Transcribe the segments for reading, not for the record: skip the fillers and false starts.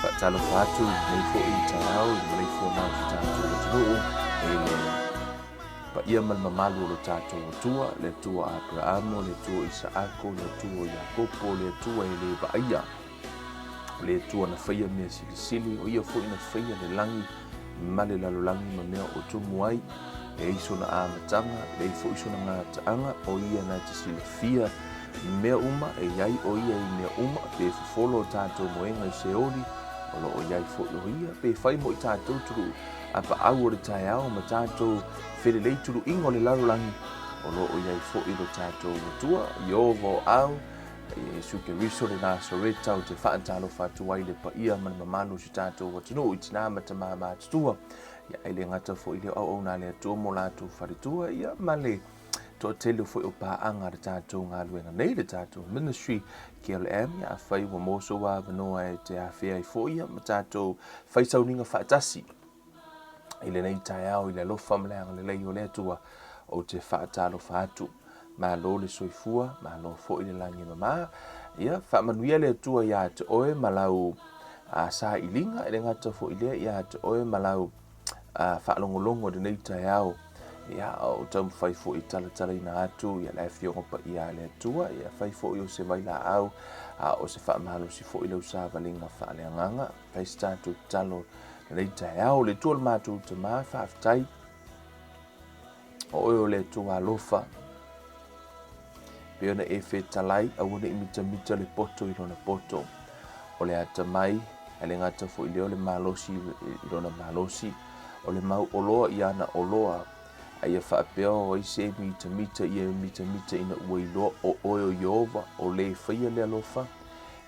Faatalofa atu i lenei foi taeao i le maleifua mai o si tatou atunuu i le paia ma le mamalu o lo tatou Atua, le Atua a Aperahamo, le Atua o Isaako, le Atua o Iakopo, le Atua e le vaaia, o le Atua na faia mea silisili, o ia foi na faia le lagi ma le lalolagi ma mea o tumu ai, e leai sona amataga, e leai foi sona gataaga, o ia na te silafia mea uma, e i ai o ia i mea uma, pe fofolo o tatou moega i Seoli, o lo o i ai foi o ia, pe fai mo i tatou tulu apaau o le taeao ma tatou felelei tuluiga o le lalolagi, o lo o i ai foi lo tatou Atua, Ieova o au, Iesu Keriso le Nasareta, ou te faatalofa atu ai i le paia ma le mamalu o si tatou atunuu i tinā ma tamā matutua, ia, e le gata foi i le auauna a le Atua mo latou faletua, ia, ma le toatele foi o paaga a le tatou galuega nei, le tatou ministry KLM, ia, afai ua maua sou avanoa e te afea ai foi, ia, ma tatou fai sauniga faatasi i lenei taeao i le alofa ma le agalelei o le Atua, ou te faatalofa atu. Malo le soifua, malo foi le lagi e mama. Ia, faamanuia le Atua iā te oe ma lau sailiga, e le gata foi lea iā te oe ma lau faalogologo i lenei taeao. Ia, o taumafai foi e talatalaina atu ia le Afioga Paia a le Atua, ia fai foi o se vailaau, a o se faamalosi foi lau savaliga faaleagaga. Fai se tatou tatalo lenei taeao. Le Atua o le matou Tama, faafetai. O oe o le Atua alofa. Pei ona e fetalai, aua ne i mitamita le poto i lona poto. O le atamai, ae le gata foi lea o le malosi i lona malosi, o le mau oloa i ana oloa, a ia faapea o ai se mitamita ia e mitamita ina ua iloa o oe o Ieova, o le faia le alofa,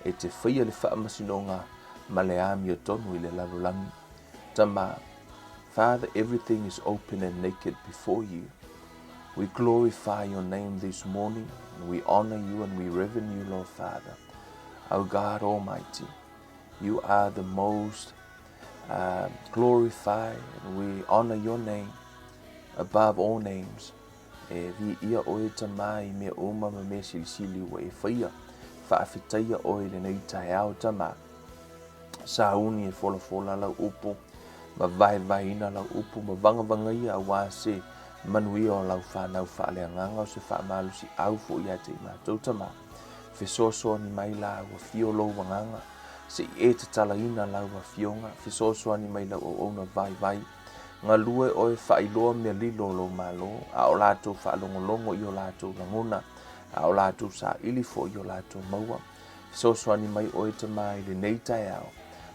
e te faia le faamasinoga ma le amiotonu i le lalolagi. Tama, Father, everything is open and naked before you. We glorify your name this morning, and we honor you and we reverend you, Lord Father. Our God Almighty, you are the most glorified, and we honor your name above all names. E viia oe Tama i mea uma ma mea silisili ua e faia. Faafetaia oe i lenei taeao Tama. Sauni e folafola lau upu, ma vaevaeina lau upu, ma vagavagaia aua se manuia o lau fanau faaleagaga o se faamalosiau foi ia te i matou Tama. Fesoasoani mai la ua fio lou agaga, se i e tatalaina lau afioga, fesoasoani mai lau auauna vaivai. Galue oe faailoa mea lilo o lou Malo, a o latou faalogologo i o latou lagona, a o latou saili foi i o latou maua. Fesoasoani mai oe Tama i lenei taeao,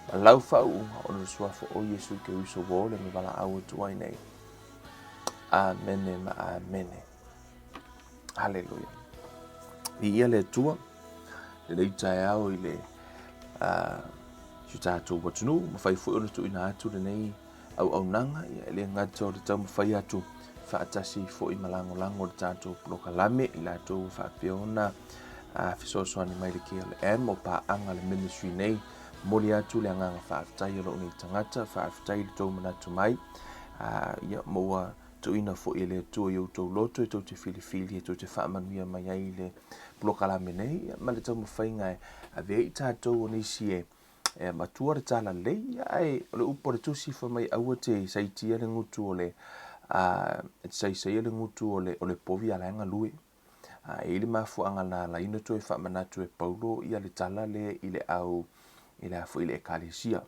ma lau faauuga ona o le Suafa o Iesu Keriso ua ole ma valaau atu ai nei. Amene ma amene. Haleluia. Viia le Atua, lenei taeao i le si o tatou atunuu, mafai foi ona tuuina atu lenei auaunaga, ia e le gata o le taumafai atu faatasi foi ma lagolago le tatou polokalame i latou ua faapea ona fesoasoani mai le KLM o paaga le ministry nei. Momoli atu le agaga faafetai o lou nei tagata, faafetai i le tou manatu mai, ia ma ua tuuina foi e le Atua i outou loto e tou te filifili e tou te faamanuia mai ai i le polokalame nei, ia, ma le taumafaiga e ave ai i tatou o nisi e e matua le talalelei, ae o le upu a le tusi fai mai aua te saitia le gutu o le e te saisaia le gutu o le o le povi a la e galue. A e i ai le mafuaaga na ala ai ona toe faamanatu e Paulo ia le tala lea i le au i le a foi i le ekalesia.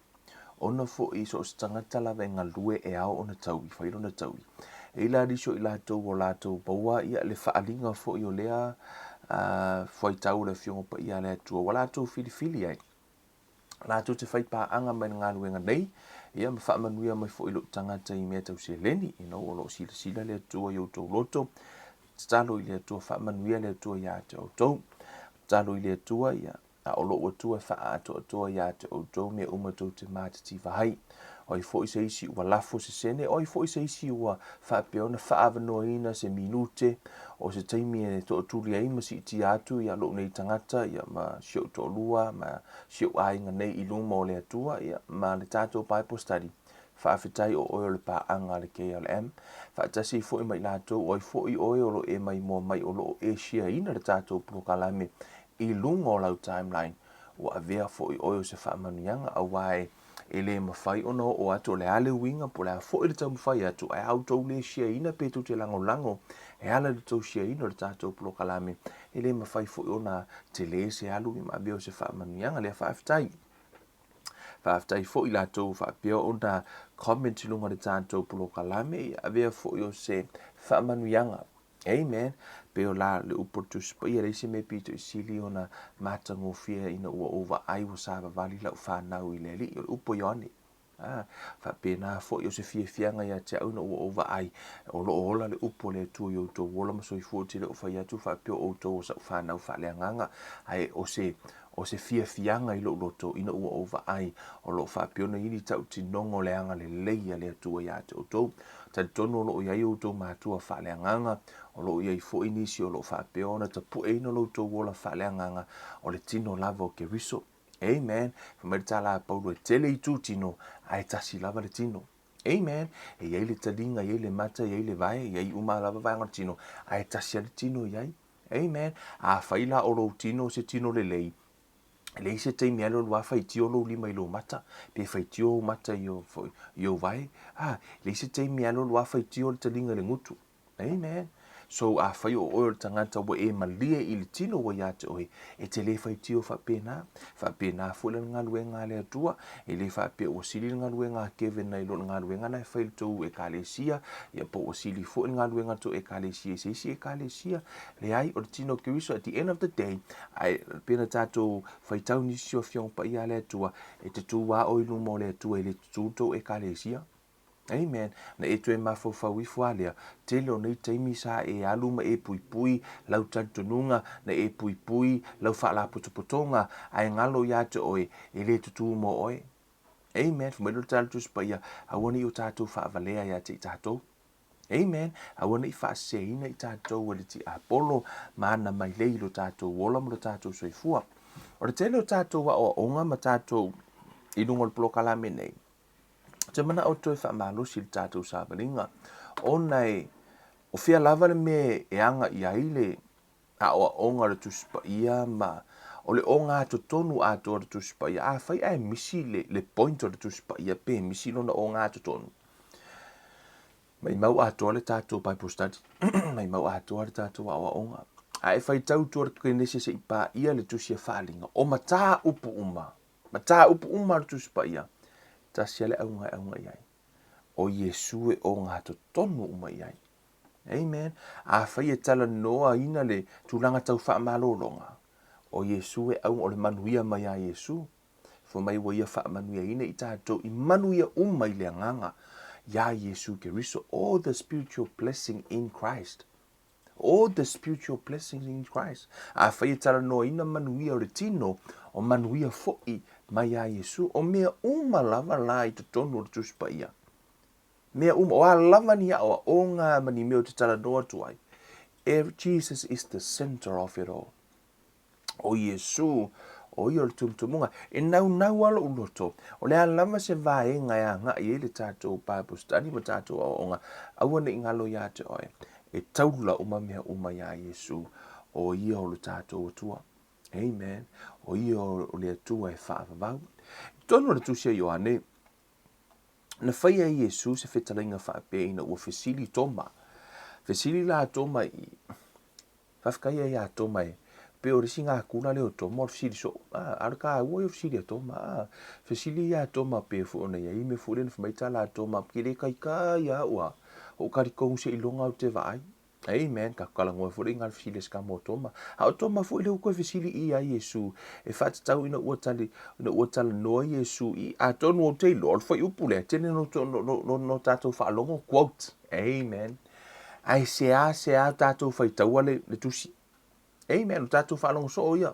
Ona foi so o se tagata lava e galue e ao ona taui, fai lona taui. E i ai la nisi o i latou ua latou maua ia le faaaliga foi o lea fuaitau o le Afioga Paia a le Atua ua latou filifili ai. Latou te fai paaga mai le galuega nei, ia ma faamanuia mai foi i lou tagata i mea tau seleni, you know, o lo o silasila le Atua i outou loto, tatalo i le Atua, faamanuia le Atua ia te outou, tatalo i le Atua, ia, a o lou Atua e faaatoatoa ia te outou mea uma tou te matitiva ai. O ai foi se isi ua lafo se sene, o ai foi se isi ua faapea ona faaavanoaina se minute, o se taimi e tootuli ai ma siitia atu ia lou nei tagata ia ma si ou toalua ma si ou aiga nei i luma o le Atua ia ma le tatou Bible study. Faafetai o oe o le paaga a le KLM. Faatasi ai foi ma i latou o ai foi oe o lo o e maimoa mai o lo o e share ina le tatou polokalame i luga o lau timeline. Ua avea foi ʻoe o se faamanuiaga, auā e e lē mafai ona oo atu, o le a le uiga po o le a foi le taumafai atu, ae a outou le share-ina pe tou te lagolago e ala i le tou share-ina o le tatou polokalame, e lē mafai foi ona tele se alu ma avea o se faamanuiaga. Lea faafetai. Faafetai foi i latou faapea ona comment i luga o le tatou polokalame, ia avea foi o se faamanuiaga. Amen. Pei o la le upu o le Tusi Paia, leai se mea pito i sili ona matagofie ina ua ou vaai ua savavali lau fanau i le Alii. O le upu a Ioane. A, faapena foi o se fiafiaga ia te au ina ua ou vaai o lo o ola le upu a le Atua i outou ola ma soifua. Ou te le o fai atu faapea o outou o sau fanau faaleagaga, ae o se o se fiafiaga i lou loto ina ua ou vaai o lo o faapea ona i ai ni tautinoga o le agalelei a le Atua ia te outou. Talitonu o lo o i ai outou matua faaleagaga, o lo o i ai foi nisi o lo o faapea ona tapueina lo outou ola faaleagaga, o le tino lava o Keriso. Amen. Fai mai le tala a Paulo, e tele itu tino, ae tasi lava le tino. Amen. E i ai le taliga, e i ai le mata, e i ai le vae, e i ai uma lava vaega o le tino, ae tasi lava le tino e i ai. Amen. Afai la o lou tino o se tino lelei, e leai se taimi alu alu a faitio lou lima i lou mata, pe faitio ou mata i ou, i ou vae. Ah, leai se taimi alu alu a faitio le taliga i le gutu. Amen. So, afai o oe o le tagata ua e malie i le tino ua ia te oe, e te le faitio faapena. Faapena foi la le galuega a le Atua, e le faapea ua sili le galuega a Kevin nai lo le galuega la e fai i le tou Ekalesia, ia po ua sili foi le galuega a le tou Ekalesia i se isi Ekalesia. Leai, o le tino o Keriso, at the end of the day, ae pei ona tatou faitau nisi o Afioga Paia a le Atua, e te tu lava oe i luma o le Atua, e le tutū le tou Ekalesia. Amen. Na e toe mafaufau ifo a lea, tele o nei taimi sa e alu ma e puipui lau talitonuga, na e puipui lau faalapotopotoga, ae galo ia te oe, e le tutū mo oe. Amen. Fai mai le tala Tusi Paia, aua ne i o tatou faavalea ia te i tatou. Amen. Aua ne i faaseseina i tatou e le tiapolo ma ana mailei i lo tatou ola ma lo tatou soifua. O le tele o tatou aoaoga ma tatou i luga o le polokalame nei, Ou te manao e toe faamalosi i le tatou savaliga, ona e, o fea lava le mea e aga i ai le aoaoga o le Tusi Paia ma o le ogatotonu atoa o le Tusi Paia. Afai ae misi le, le point o le Tusi Paia pe misi lona ogatotonu, maimau atoa le tatou Bible study, maimau atoa le tatou aoaoga. A e faitau tua le Kenese se i paia le tusi a Faaaliga, o mataupu uma, Mataupu uma a le Tusi Paia, tasi a le auga e auga i ai. O Iesu e ogatotonu uma i ai. Amen. Afai e talanoaina le tulaga tau faamalologa, o Iesu e auga, o le manuia mai a Iesu. Fai mai ua ia faamanuiaina i tatou i manuia uma i le agaga iā Iesu Keriso. All the spiritual blessing in Christ. All the spiritual blessings in Christ. Afai e talanoaina manuia o le tino, o manuia foi mai iā Iesu, o mea uma lava la i totonu o le Tusi Paia. Mea uma, o a lava ni aoaoga ma ni mea ou te talanoa atu ai, Jesus is the center of it all. O Iesū, o ia o le tumutumuga. E naunau lava lou loto, o le a lava se vaega e agai ai le tatou Bible study ma tatou aoaoga, aua ne i galo ia te oe, e taula uma mea uma iā Iesū, o ia o lo tatou Atua. Amen. O ia o le Atua e faavavau. I totonu o le Tusi a Ioane, na faia e Iesū se fetalaiga faapea ina ua fesili Toma. Fesili la Toma i, Faafetai ai ia Toma e pei o le isi gakula lea o Toma o le fesili soo. A, a o le taua ia o fesili a Toma. A, fesili ia Toma pe foi ona i ai mea foi lea na fai mai tala a Toma, ke le kaikai a ua o kalikogu seiloga au te vaai. Amen. Ka talanoa foi lea i ngā fesili a se kama o Toma. A o Toma foi lea ua toe fesili i ia Iesu e faatatau ina ua tali, ina ua talanoa Iesu i, atonu ou te iloa o le fuaiupu lea, tele no, no, no, no, no tatou faalogo, quote. Amen. Ae seasea tatou faitaua le, le tusi. Amen. O tatou faalogo soo ia.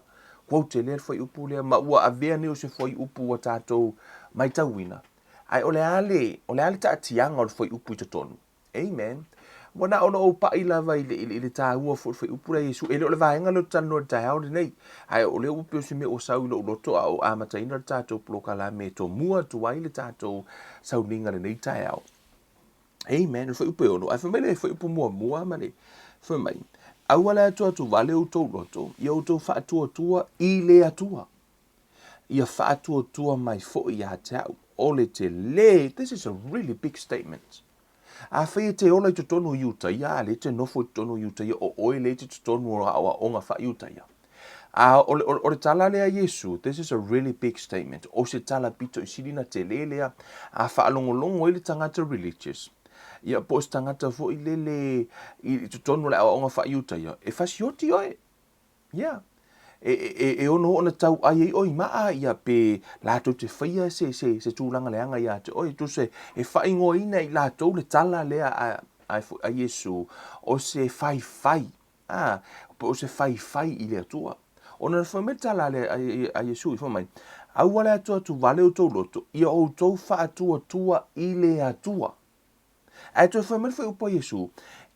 Quote lea le fuaiupu lea ma ua avea nei o se fuaiupu ua tatou maitauina. Ae o le a le, o le a le taatiaga o le fuaiupu i totonu. Amen. Ua na ona ou pai lava i le, i le, i le taua foi o le fuaiupu lea Iesu. E le o le vaega lea ou te talanoa i le taeao lenei. Ae o lea ua pei o se mea ua sau i lou loto a o amataina le tatou polokalame e tomua atu ai le tatou sauniga lenei taeao. Amen. O le fuaiupu e ono. Ae fai mai le fuaiupu muamua ma le fai mai, aua le atuatuvale outou loto, ia outou faatuatua i le Atua. Ia faatuatua mai foi ia te au. O le telē, this is a really big statement. Afai e te ola i totonu o Iutaia, a lea e te nofo i totonu o Iutaia, o oe lea e te totonu o aoaoga faa-Iutaia. A o le, o le tala lea a Iesu, this is a really big statement, o se tala pito i sili na telē lea, a faalogologo ai le tagata religious, ia po o se tagata foi lele i totonu o le aoaoga faa-Iutaia, e fasioti oe. Ia. E, e, e ono oo ona tauai ai oe i maa, ia pe latou te faia se, se, se tulaga leaga ia te oe. Tusa e faaigoaina i latou le tala lea a, a, a Iesu, o se faifai, a, po o se faifai i le Atua. Ona na fai mai le tala lea a, a, a Iesu i fai mai, aua le atuatu vale outou loto, ia outou faatuatua i le Atua. Ae toe fai mai le fuaiupu a Iesu,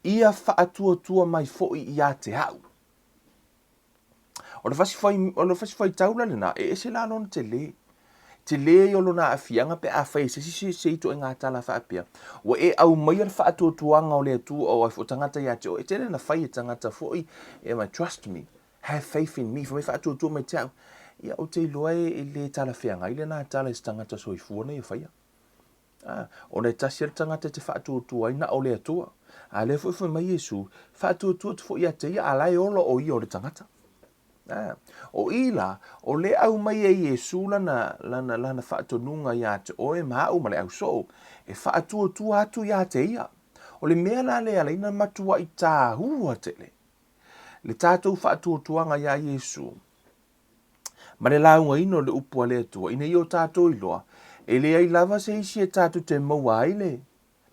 ia faatuatua mai foi ia te au. O le fasi fai, o le fasi faitau la lena, e ese la lona telē. Telē ia o lona aafiaga pe afai e se isi se ituaiga tala faapea, ua e aumaia le faatuatuaga o le Atua o ai foi tagata ia te oe. E tele na fai e tagata foi, e mai, trust me, have faith in me, fai mai faatuatua mai te au. Ia, ou te iloa e le talafeagai lena tala i se tagata soifua na ia faia. Ā, ona e tasi a le tagata e te faatuatua ai, na o le Atua. A lea foi fai mai Iesu, Faatuatua atu foi ia te ia, a la e ola o ia o le tagata. Ā, o i la, o le au mai e Iesu lana, lana, lana faatonuga iā te oe ma aʻu ma le au soo, e faatuatua atu iā te ia. O le mea la lea ala i na matuaʻi tāua tele le tātou faatuatuaga iā Iesu, Ma le laugaina o le upu a le Atua, ina ia o tātou iloa, e leai lava se isi e tātou te maua ai le,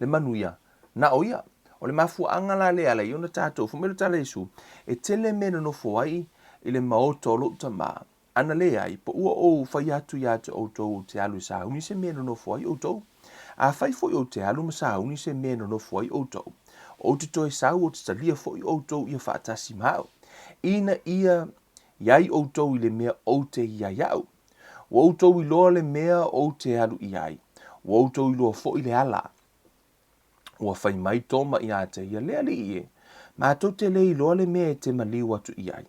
le manuia, na o ia. O le mafuaaga la lea ala ai ona tātou, fai mai le tala a Iesu, e tele mea e nonofo ai i le maota o lou Tama, ana leai, po ua ou fai atu ia te outou ou te alu e sauni se mea e nonofo ai outou. Afai foi ou te alu ma sauni se mea e nonofo ai outou, ou te toe sau ou te talia foi outou ia faatasi ma au, ina ia I ai outou i le mea ou te i ai au. Ua outou iloa le mea ou te alu i ai, ua outou iloa foi le ala. Ua fai mai Toma iā te ia, Le Alii e, matou te le iloa le mea e te maliu atu i ai.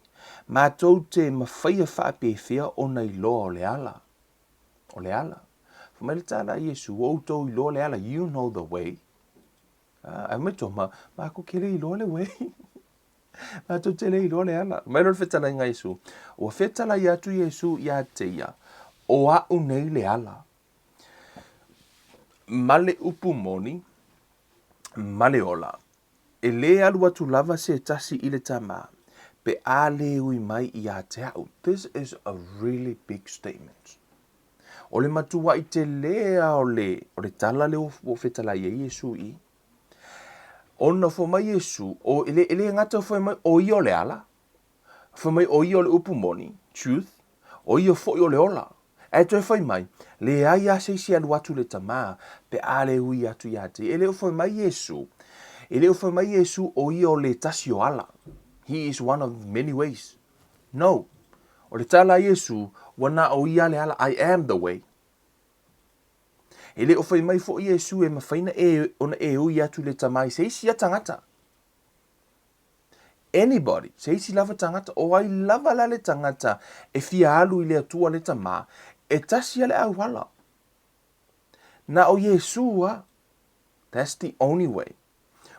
Matou te mawhaia faapefea ona iloa o le ala. O le ala. Fai mai le tala a Iesu, Ua outou iloa le ala, you know the way. Ah, ai mai Toma, makou ke le iloa le way. Matou te le iloa le ala. Mai loa le fetalaiga a Iesu. Ua fetalai atu Iesu ia te ia, O aʻu nei le ala, ma le upu moni, ma le ola. E lē alu atu lava se tasi i le Tama, pe a lē ui mai ia te aʻu. This is a really big statement. O le matuaʻi telē a o le, o le tala lea ua fetalai ai Iesu i. Ona fai mai Iesu, o, e le, e le gata fai mai o ia o le ala, fai mai o ia o le upu moni, truth, o ia foi o le ola. Ae toe fai mai, leai a se isi alu atu le Tama, pe a le ui atu ia te ia. E le o fai mai Iesu, e le o fai mai Iesu o ia o le tasi o ala. He is one of many ways. No. O le tala a Iesu, ua na o ia le ala, I am the way. E le o fai mai foi Iesu e mawhai na e, ona e ui atu le Tama i se isi a tangata. Anybody, se isi lava tangata, o ai lava la le tangata e fia alu i le Atua le Tama, e tasi a le auala. Na o Iesu a. That's the only way.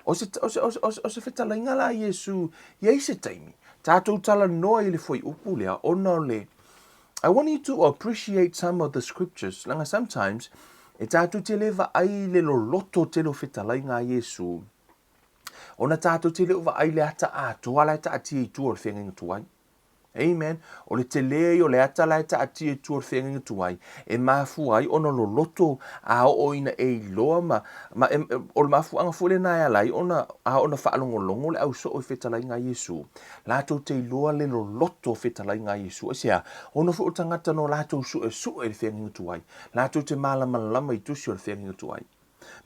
O se, o se, o se, o se, o se fetalaiga la a Iesu i ai se taimi, tātou talanoa i le fuaiupu lea, ona o le, I want you to appreciate some of the scriptures, leaga sometimes, e tātou te le vaai i le loloto tele o fetalaiga a Iesu, ona tātou te le o vaai le ata atoa la e taatia i tua o le feagaiga tuai. Amen. O le telē ia o le ata la e taatia i tua o le feagaiga tuai, e mafua ai ona loloto a oo ina e iloa ma, ma e, o le mafuaaga foi lena e ala ai ona, a oo ina faalogologo le au soo i fetalaiga a Iesu, latou te iloa le loloto o fetalaiga a Iesu. Aisea? Ona foi o tagata no latou suesue i le feagaiga tuai, latou te malamalama i tusi o le feagaiga tuai.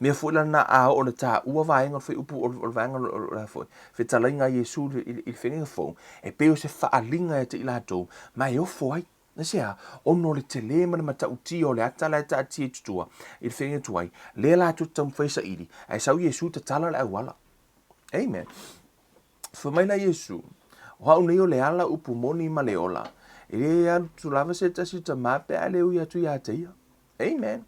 Mea foi la lena a oo ina taua vaega o le fuaiupu o le vaega o le a foi, fetalaiga a Iesu i le feagaiga fou, e pei o se faaaliga ia te i latou, ma e ofo ai. Aisea? Ona o le tele ma le matautia o le ata la e taatia i tutua i le feagaiga tuai, lea latou te taumafai e saili, ae sau Iesu tatala le auala. Amen. Fai mai la Iesu, O au nei o le ala, upu moni ma le ola. E le alu atu lava se tasi o tama pe a le ui atu ia te ia. Amen.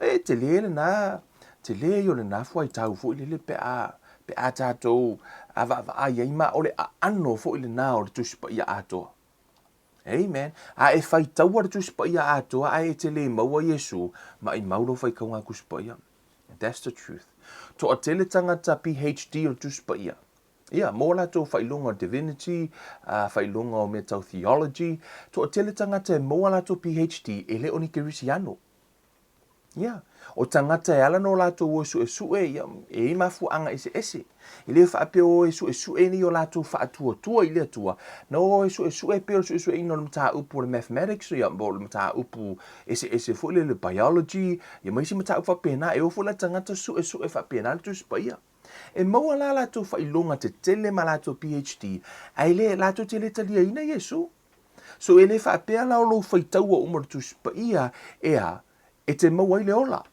E tele lena, tele ia o lena fuaitau foi lele pe a, pe a tatou vaavaai ai ma o le aano foi lena o le Tusi Paia atoa. Amen. A e faitaua le Tusi Paia atoa ae e te le maua Iesu, maimau lou faitauga Tusi Paia. That's the truth. Toatele tagata PhD o le Tusi Paia. Ia, mō latou faailoga o divinity, faailoga o mea tau theology, toatele tagata e maua latou PhD e le o ni Kerisiano. Ia, o tagata e ala nō latou o e suesue, ia, e i ai mafuaaga eseese. E le faapea o e suesue nei o latou faatuatua i le Atua, na o e suesue e pei o le suesueina o le mataupu o le mathematics, ia, po o le mataupu eseese foi lele biology, ia ma isi mataupu faapena. E o foi la tagata suesue faapena le Tusi Paia. E maua la latou faailoga tetele ma latou PhD, ae le, latou te le taliaina Iesu. So e le faapea la o lou faitaua uma o le Tusi Paia, ea, e te maua ai le ola.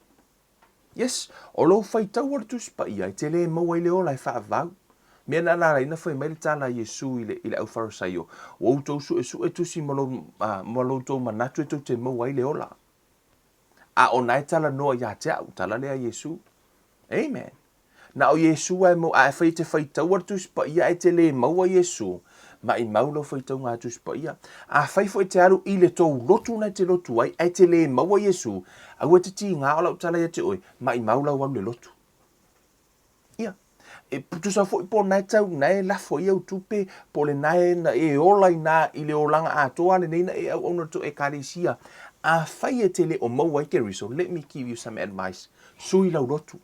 Yes, o lou faitaua o le Tusi Paia, e te le maua ai le ola e faavavau. Mea na ala ai na fai mai le tala a Iesu i le, i le aufarasaio, Ua outou suesue tusi ma lou, ma lo outou manatu e tou te maua ai le ola. A o na e talanoa ia te au, tala lea a Iesu. Amen. Na o Iesu a e mau, a e fai e te faitaua le Tusi Paia ae te le maua Iesu, maimau lau faitauga a Tusi Paia. Afai foi e te alu i le tou lotu na e te lotu ai ae te le maua Iesu, aua e te tigā o lau tala ia te oe, maimau lau alu i le lotu. Ia. E tusa foi po na e tau, na e lafo ai au tupe, po le na e, na e ola i na i le olaga atoa lenei na e auauna le tou ekalesia. Afai e te le o maua ai Keriso, let me give you some advice. Sui lau lotu.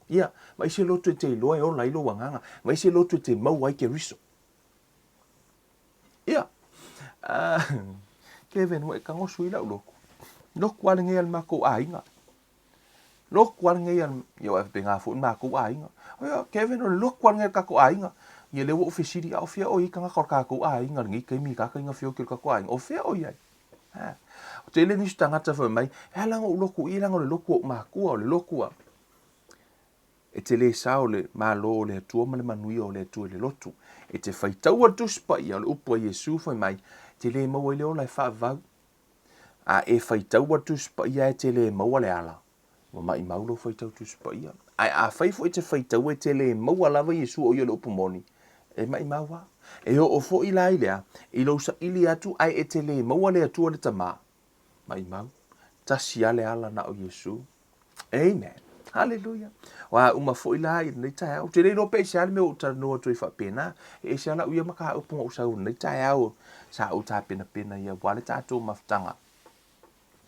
Ia, vaai se lotu e te iloa e ola ai lou agaga. Vaai se lotu e te maua ai Keriso. Ia. Kevin, ua e tago sui lau lotu. Lotu a lenei a le matou aiga. Lotu a lenei a ia ua faapena foi le matou aiga. Ia, Kevin, o le lotu a lenei a le tatou aiga. Ia lea ua ou fesili, a o fea o i ai tagata o le tatou aiga i lenei taimi i tagata ina feoti o le tatou aiga? O fea o i ai? Ha. O tele nisi tagata fai mai, e ala ona ou lotu i i leaga o le lotu a ou matua, o le lotu a. E te le sao le Malo o le Atua ma le manuia o le Atua i le lotu. E te faitaua le Tusi Paia o le upu a Iesu fai mai, te le maua ai le ola e faavavau. A e faitaua le Tusi Paia ae te le maua le ala, ua maimau lou faitau Tusi Paia. Ae afai foi e te faitaua e te le maua lava Iesu o ia le upu moni, e maimau lava. E oo foi la i le a, i lou saili atu ae e te le maua le Atua le Tama, maimau. Tasi lava le ala na o Iesu. Amen. Haleluia. O a uma foi la i lenei taeao. Ou te le iloa pe aisea le mea ua ou talanoa atu ai faapena. E ese lava lau ia mataupu na ou sau i lenei taeao sa ou tapenapena ia aua le tatou mafutaga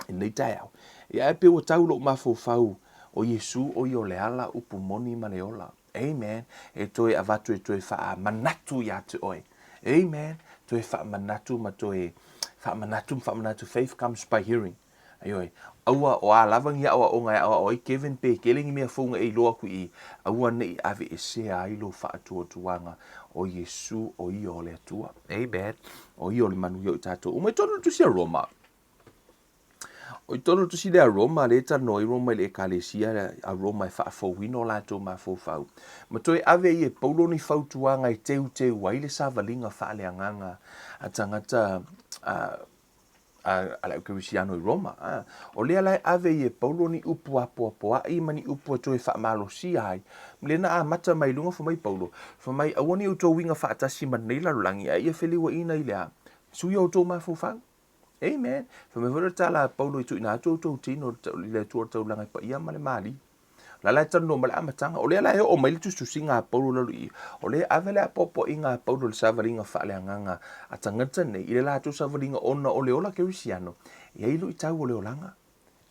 i lenei taeao. Ia ae pei ua tau lou mafaufau o Iesu o ia o le ala, upu moni ma le ola. Amen. E toe avatu e toe faamanatu ia te oe. Amen. Toe faamanatu ma toe faamanatu ma faamanatu. Faith comes by hearing. Ioe, aua o a lava ni aoaoga e aoao ai Kevin pe tele ni mea fou na e iloa atu i i, aua ne i aveesea ai lou faatuatuaga o Iesu o ia o le Atua. Amen. O ia o le manuia o i tatou uma. I totonu o le tusi a Roma, o i totonu o le tusi lea a Roma, lea e talanoa ai Roma i le ekalesia a Roma e faafouina o latou mafaufau. Ma toe ave ai e Paulo ni fautuaga e teuteu ai le savaliga faaleagaga a tagata a a le Aukerisiano i Roma. A, o lea la e ave ai e Paulo ni upu apoapoaʻi ma ni upu e toe faamalosia ai. Lea na amata mai luga fai mai Paulo, fai mai, aua ne i outou uiga faatasi ma lenei lalolagi, a ia feliuaina i le a? Sui o outou mafaufau. Amen. Fai mai foi le tala a Paulo i tuuina atu outou tino i le Atua o le taulaga e paia ma le malie. O la la e talanoa mai le amataga. O lea la e oo mai le tusitusiga a Paulo i lalo i i. O lea e ave le apoapoaiga a Paulo i le savaliga faaleagaga a tagata nei i le latou savaliga ona o le ola kerisiano, e i ai luitau o le olaga.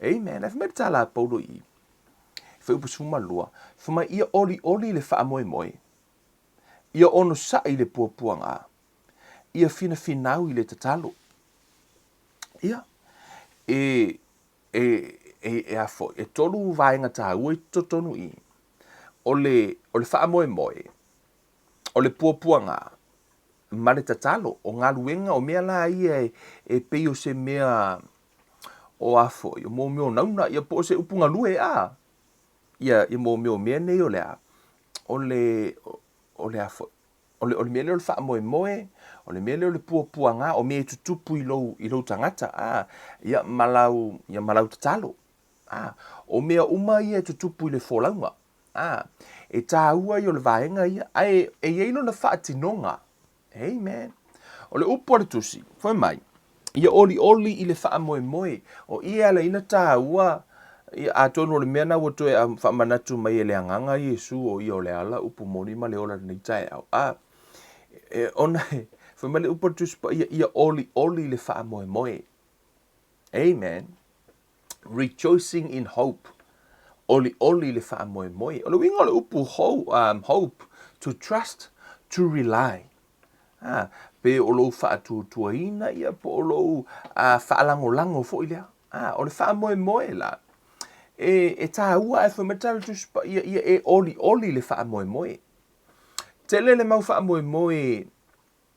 Amen. Ae fai mai le tala a Paulo i i, Fuaiupu 12, fai mai, Ia olioli le faamoemoe, ia onosai le puapuaga, ia finafinau i le tatalo. Ia, e E, e, e a foi, e tolu vaega tāua i totonu i. O le, o le faamoemoe, o le puapuaga, ma le tatalo, o galuega, o mea la ia e, e pei o se mea, o a foi, o mō mea o nauna, ia po o se upu galue, a? Ia, ia mō mea o mea nei o le a, o le, o le a foi, O le, o le mea lea o le faamoemoe, O le mea lea o le puapuaga, o mea e tutupu i lou, i lou tagata, a, ia, ma lau, ia, ma lau tatalo. A, o mea uma ia e tutupu i le folauga. A, e tāua ia o le vaega ia, ae e i ai lona faatinoga. Amen. O le upu a le Tusi, fai mai, Ia olioli i le faamoemoe. O i e ala ai ona tāua, ia, atonu o le mea na ua toe faamanatu mai e le Agaga Iesu o ia o le ala, upu moni ma le ola i lenei taeao. A, e, ona e, fai mai le upu a le Tusi Paia, ia olioli i le faamoemoe. Amen. Rejoicing in hope. Olioli i le faamoemoe. O le uiga o le upu ho, um, hope, to trust, to rely. A, pe o lou faatuatuaina ia po o lou a, faalagolago foi lea. A, o le faamoemoe la, e, e tāua ae fai mai le Tusi Paia ia e olioli le faamoemoe. Tele le mau faamoemoe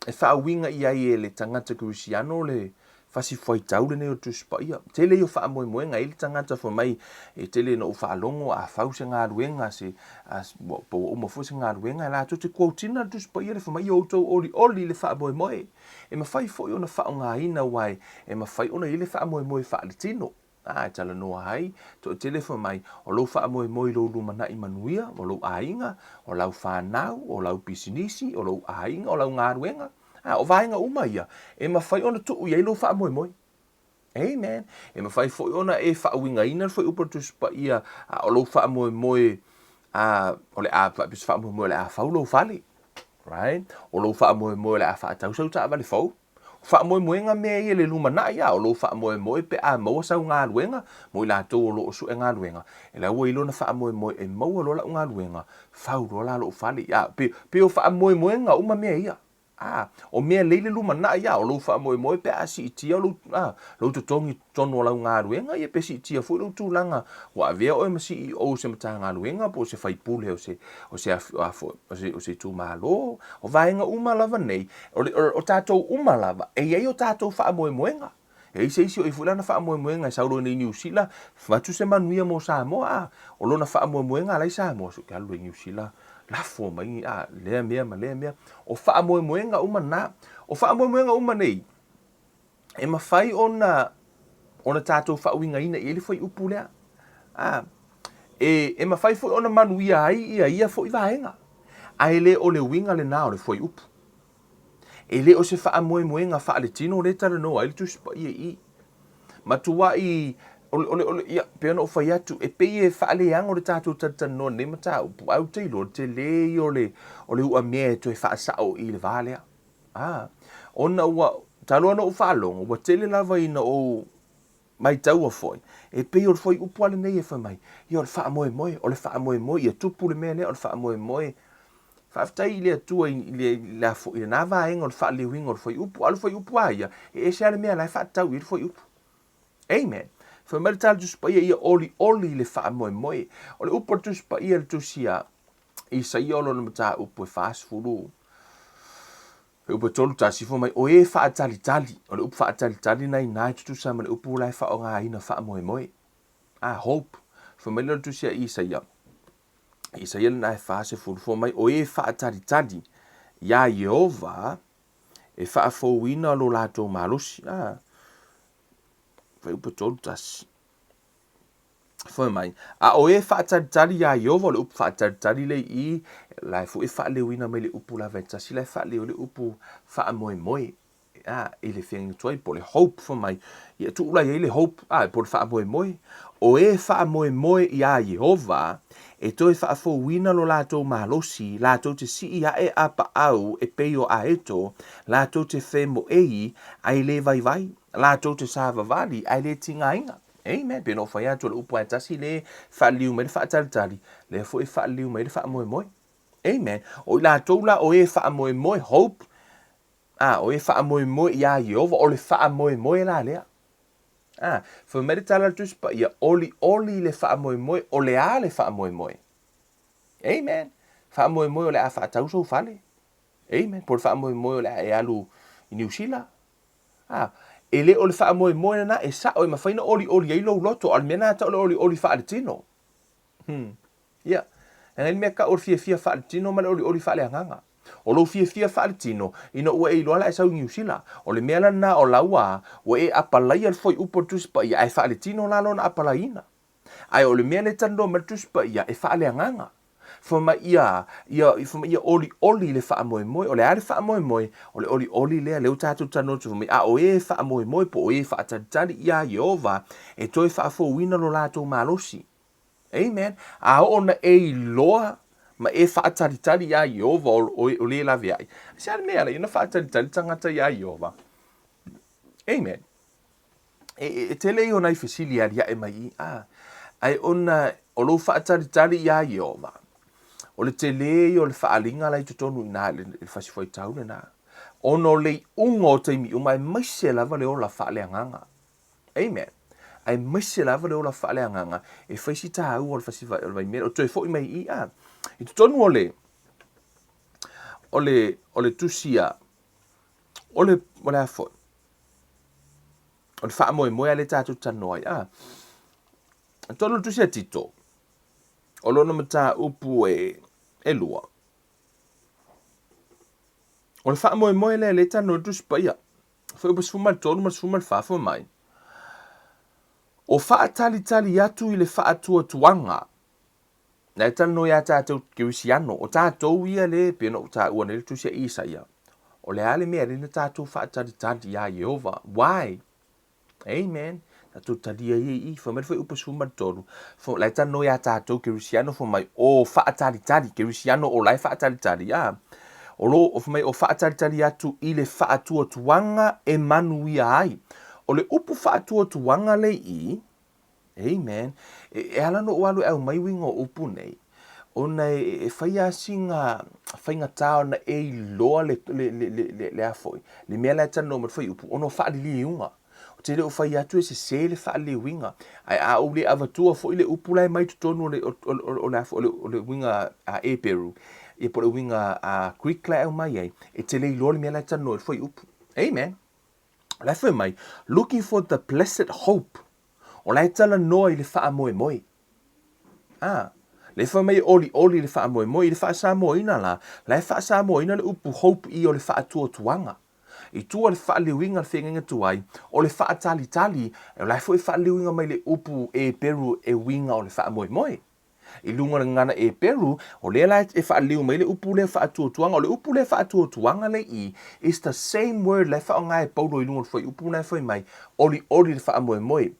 e faauiga i ai e le tagata kerisiano le fasi fuaitau lenei o le Tusi Paia. Tele ia o faamoemoega e i ai le tagata fai mai e tele ina ou faalogo a fau se galuega se a po ua uma foi se galuega e latou te quote ina le Tusi Paia le fai mai ia outou olioli i le faamoemoe. E mafai foi ona faaaogaina aua e mafai ona i ai le faamoemoe faaletino. A e talanoa ai, toatele fai mai, o lou faamoemoe i lou lumanai manuia, o lou aiga, o lau fanau, o lau pisinisi, o lou aiga, o lau galuega. A, o vaega uma ia, e mafai ona tuu i ai lou faamoemoe. Amen. E mafai foi ona e faauigaina le fuaiupu a le Tusi Paia, a o lou faamoemoe, a, o le a, faapea se faamoemoe o le a fau lou fale. Right? O lou faamoemoe o le a faatau sau taavale fou. O faamoemoega mea ia i le lumanai, a o lou faamoemoe pe a maua sau galuega mo i latou o lo o sue galuega, e la ua i lona faamoemoe e maua loa lau galuega, fau loa la lou fale. A, pe, pei o faamoemoega uma mea ia. A, o mea lei le lumanai, a o lou faamoemoe pe a siitia lou, a, lou totogi i totonu o lau galuega, ia pe siitia foi lou tulaga ua avea oe ma CEO o se Matagaluega po o se faipule o se, o se, a foi, o se, o se itumalo. O vaega uma lava nei, o, le, o, o tatou uma lava, e i ai o tatou faamoemoega. E i ai se isi o i foi lana faamoemoega e sau loa i Niu Sila, avatu se manuia mo Samoa, a, o lona faamoemoega la i Samoa, so ke alu loa i Niu Sila, lafo mai, a, lea mea ma lea mea. O faamoemoega uma na. O faamoemoega uma nei, e mafai ona ona tatou faauigaina i ai le fuaiupu lea. A, e, e mafai foi ona manuia ai ia ia foi vaega, ae le o le uiga lena o le fuaiupu. E le o se faamoemoega faaletino lea e talanoa ai le Tusi Paia i i. Matuai, o le, o le, o le, ia, pei ona ou fai atu, e pei e faaleago le tatou talatalanoa i lenei mataupu, ae ou te iloa o le tele ia o le, o le uamea e toe faasao i i le va lea. A, ona ua, talu ona ou faalogo, ua tele lava ina ou maitaua foi, e pei o le fuaiupu lava lenei e fai mai, ia o le faamoemoe, o le faamoemoe, ia tupu le mea lea, o le faamoemoe. Faafetai i le Atua i le, le a foi, i lena vaega o le faaliliuina o le fuaiupu, a o le fuaiupu lava ia, e ese lava le mea la e faatatau i ai le fuaiupu. Amen. Fai mai le tala Tusi Paia, ia olioli i le faamoemoe. O le upu a le Tusi Paia, le Tusi a Isaia o lona mataupu e 40, le upu e 31, fai mai, o e faatalitali. O le upu faatalitali na ina e tutusa ma le upu la e faaaogaina faamoemoe. Ah, hope. Fai mai lea o le Tusi a Isaia, Isaia lena e 40, fai mai, o e faatalitali iā Ieova e faafouina lo latou malosi. Ah, fuaiupu e 31. Fai mai, a o e faatalitali iā Ieova, o le upu faatalitali lea i i, la e foi e faaleuina mai le upu lava e tasi, la e faaleu le upu faamoemoe, a, i le feagaiga tuai, po o le hope, fai mai, ia tuu la i ai le hope, a, po o le faamoemoe. O e faamoemoe iā Ieova, e toe faafouina lo latou malosi, latou te sii aʻe a paʻau e pei o aeto, latou te femoei, a e le vaivai, latou te savavali, a e le tigaina. Amen. Pei ona ou fai atu, o le upu lava e tasi lea e faaliliu mai le faatalitali, lea foi e faaliliu mai le faamoemoe. Amen. O i latou la o e faamoemoe, hope, a, o e faamoemoe iā Ieova, o le faamoemoe la lea. A, fai mai le tala a le Tusi Paia, olioli le faamoemoe, o le a le faamoemoe? Amen. Faamoemoe o le a faatau sou fale. Amen. Po o le faamoemoe o le a e alu i Niu Sila. A, e le o le faamoemoe lena e sao e mafai ona olioli ai lou loto, a o le mea lena e tau o le olioli faaletino. Hmm. Ia. Leaga e le mea tau o le fiafia faaletino ma le olioli faaleagaga. O lou fiafia faaletino, ina ua e iloa la e sau i Niu Sila. O le mea la lena o lau a, ua e apalaia le fuaiupu o le Tusi Paia, ae faaletino la lona apalaiina. Ae o le mea lea e talanoa mai le Tusi Paia, e faaleagaga. Fai mai ia, ia, fai mai ia olioli i le faamoemoe. O le a le faamoemoe? O le olioli lea, lea ua tatou talanoa atu, fai mai, a o e faamoemoe po o e faatalitali iā Ieova e toe faafouina lo latou malosi. Amen. A oo na e iloa ma e faatalitali iā Ieova o, o le laveai, se a le mea e ala ai ona faatalitali tagata iā Ieova? Amen. E, e, e tele ia o nai fesili e aliae mai i, a, ae ona o lou faatalitali iā Ieova, o le tele ia o le faaaliga la i totonu i ina i le, i le fasi fuaitau lena, ona o le iuga o taimi uma, aemaise lava le ola faaleagaga. Amen. Aemaise lava le ola faaleagaga e fai si tāua o le fasi o le vaimea, o toe foi mai i a. I totonu o le, o le, o le tusi a, o le, o le a foi, o le faamoemoe a lea tatou talanoa ai. A, totonu o le tusi a Tito, o lona mataupu e, e lua. O le faamoemoe lea lea e talanoa i le Tusi Paia. Fuaiupu 13 ma le 14 fai mai, O faatalitali atu i le faatuatuaga. Na e talanoa iā tatou Kerisiano, o tatou ia le, pei ona ou taua nei le tusi a Isaia, o le a le mea e ala ai ona tatou faatalitali iā Ieova? Why? Amen. Tatou talia ia i i. Fai mai le fuaiupu 13, fo, la e talanoa iā tatou Kerisiano, fai mai, o faatalitali, Kerisiano o la e faatalitali, a. O lo, o fai mai, o faatalitali atu i le faatuatuaga e manuia ai. O le upu faatuatuaga le i i, Amen. E, e ala ona ou alu e aumai uiga o upu nei, ona e, e fai lava sina faigata ona e iloa le, le, le, le, le, le a foi, le mea la e talanoa mai le fuaiupu, ona o faaliliuga. Ou te le o fai atu e sese le faaliliuina, ae a ou le avatua foi le upu la e mai totonu o le, o, o, o, o le a foi, o le, o le uiga a Eperu, ia po o le uiga a Greek la e aumai ai, e te le iloa le mea la e talanoa ai le fuaiupu. Amen. O la e fai mai, looking for the blessed hope. O la e talanoa i le faamoemoe. A, le fai mai e olioli i le faamoemoe, i le faasamoaina la, la e faasamoaina le upu hope i o le faatuatuaga. I tua le faaliliuina le feagaiga tuai, o le faatalitali, o la e foi e faaliliuina mai le upu Eperu e uiga o le faamoemoe. I luga o le gagana Eperu, o lea la e faaliliu mai le upu lea faatuatuaga. O le upu lea faatuatuaga lea i i, is the same word la e faaaoga e Paulo i luga o le fuaiupu la e fai mai, olioli le faamoemoe.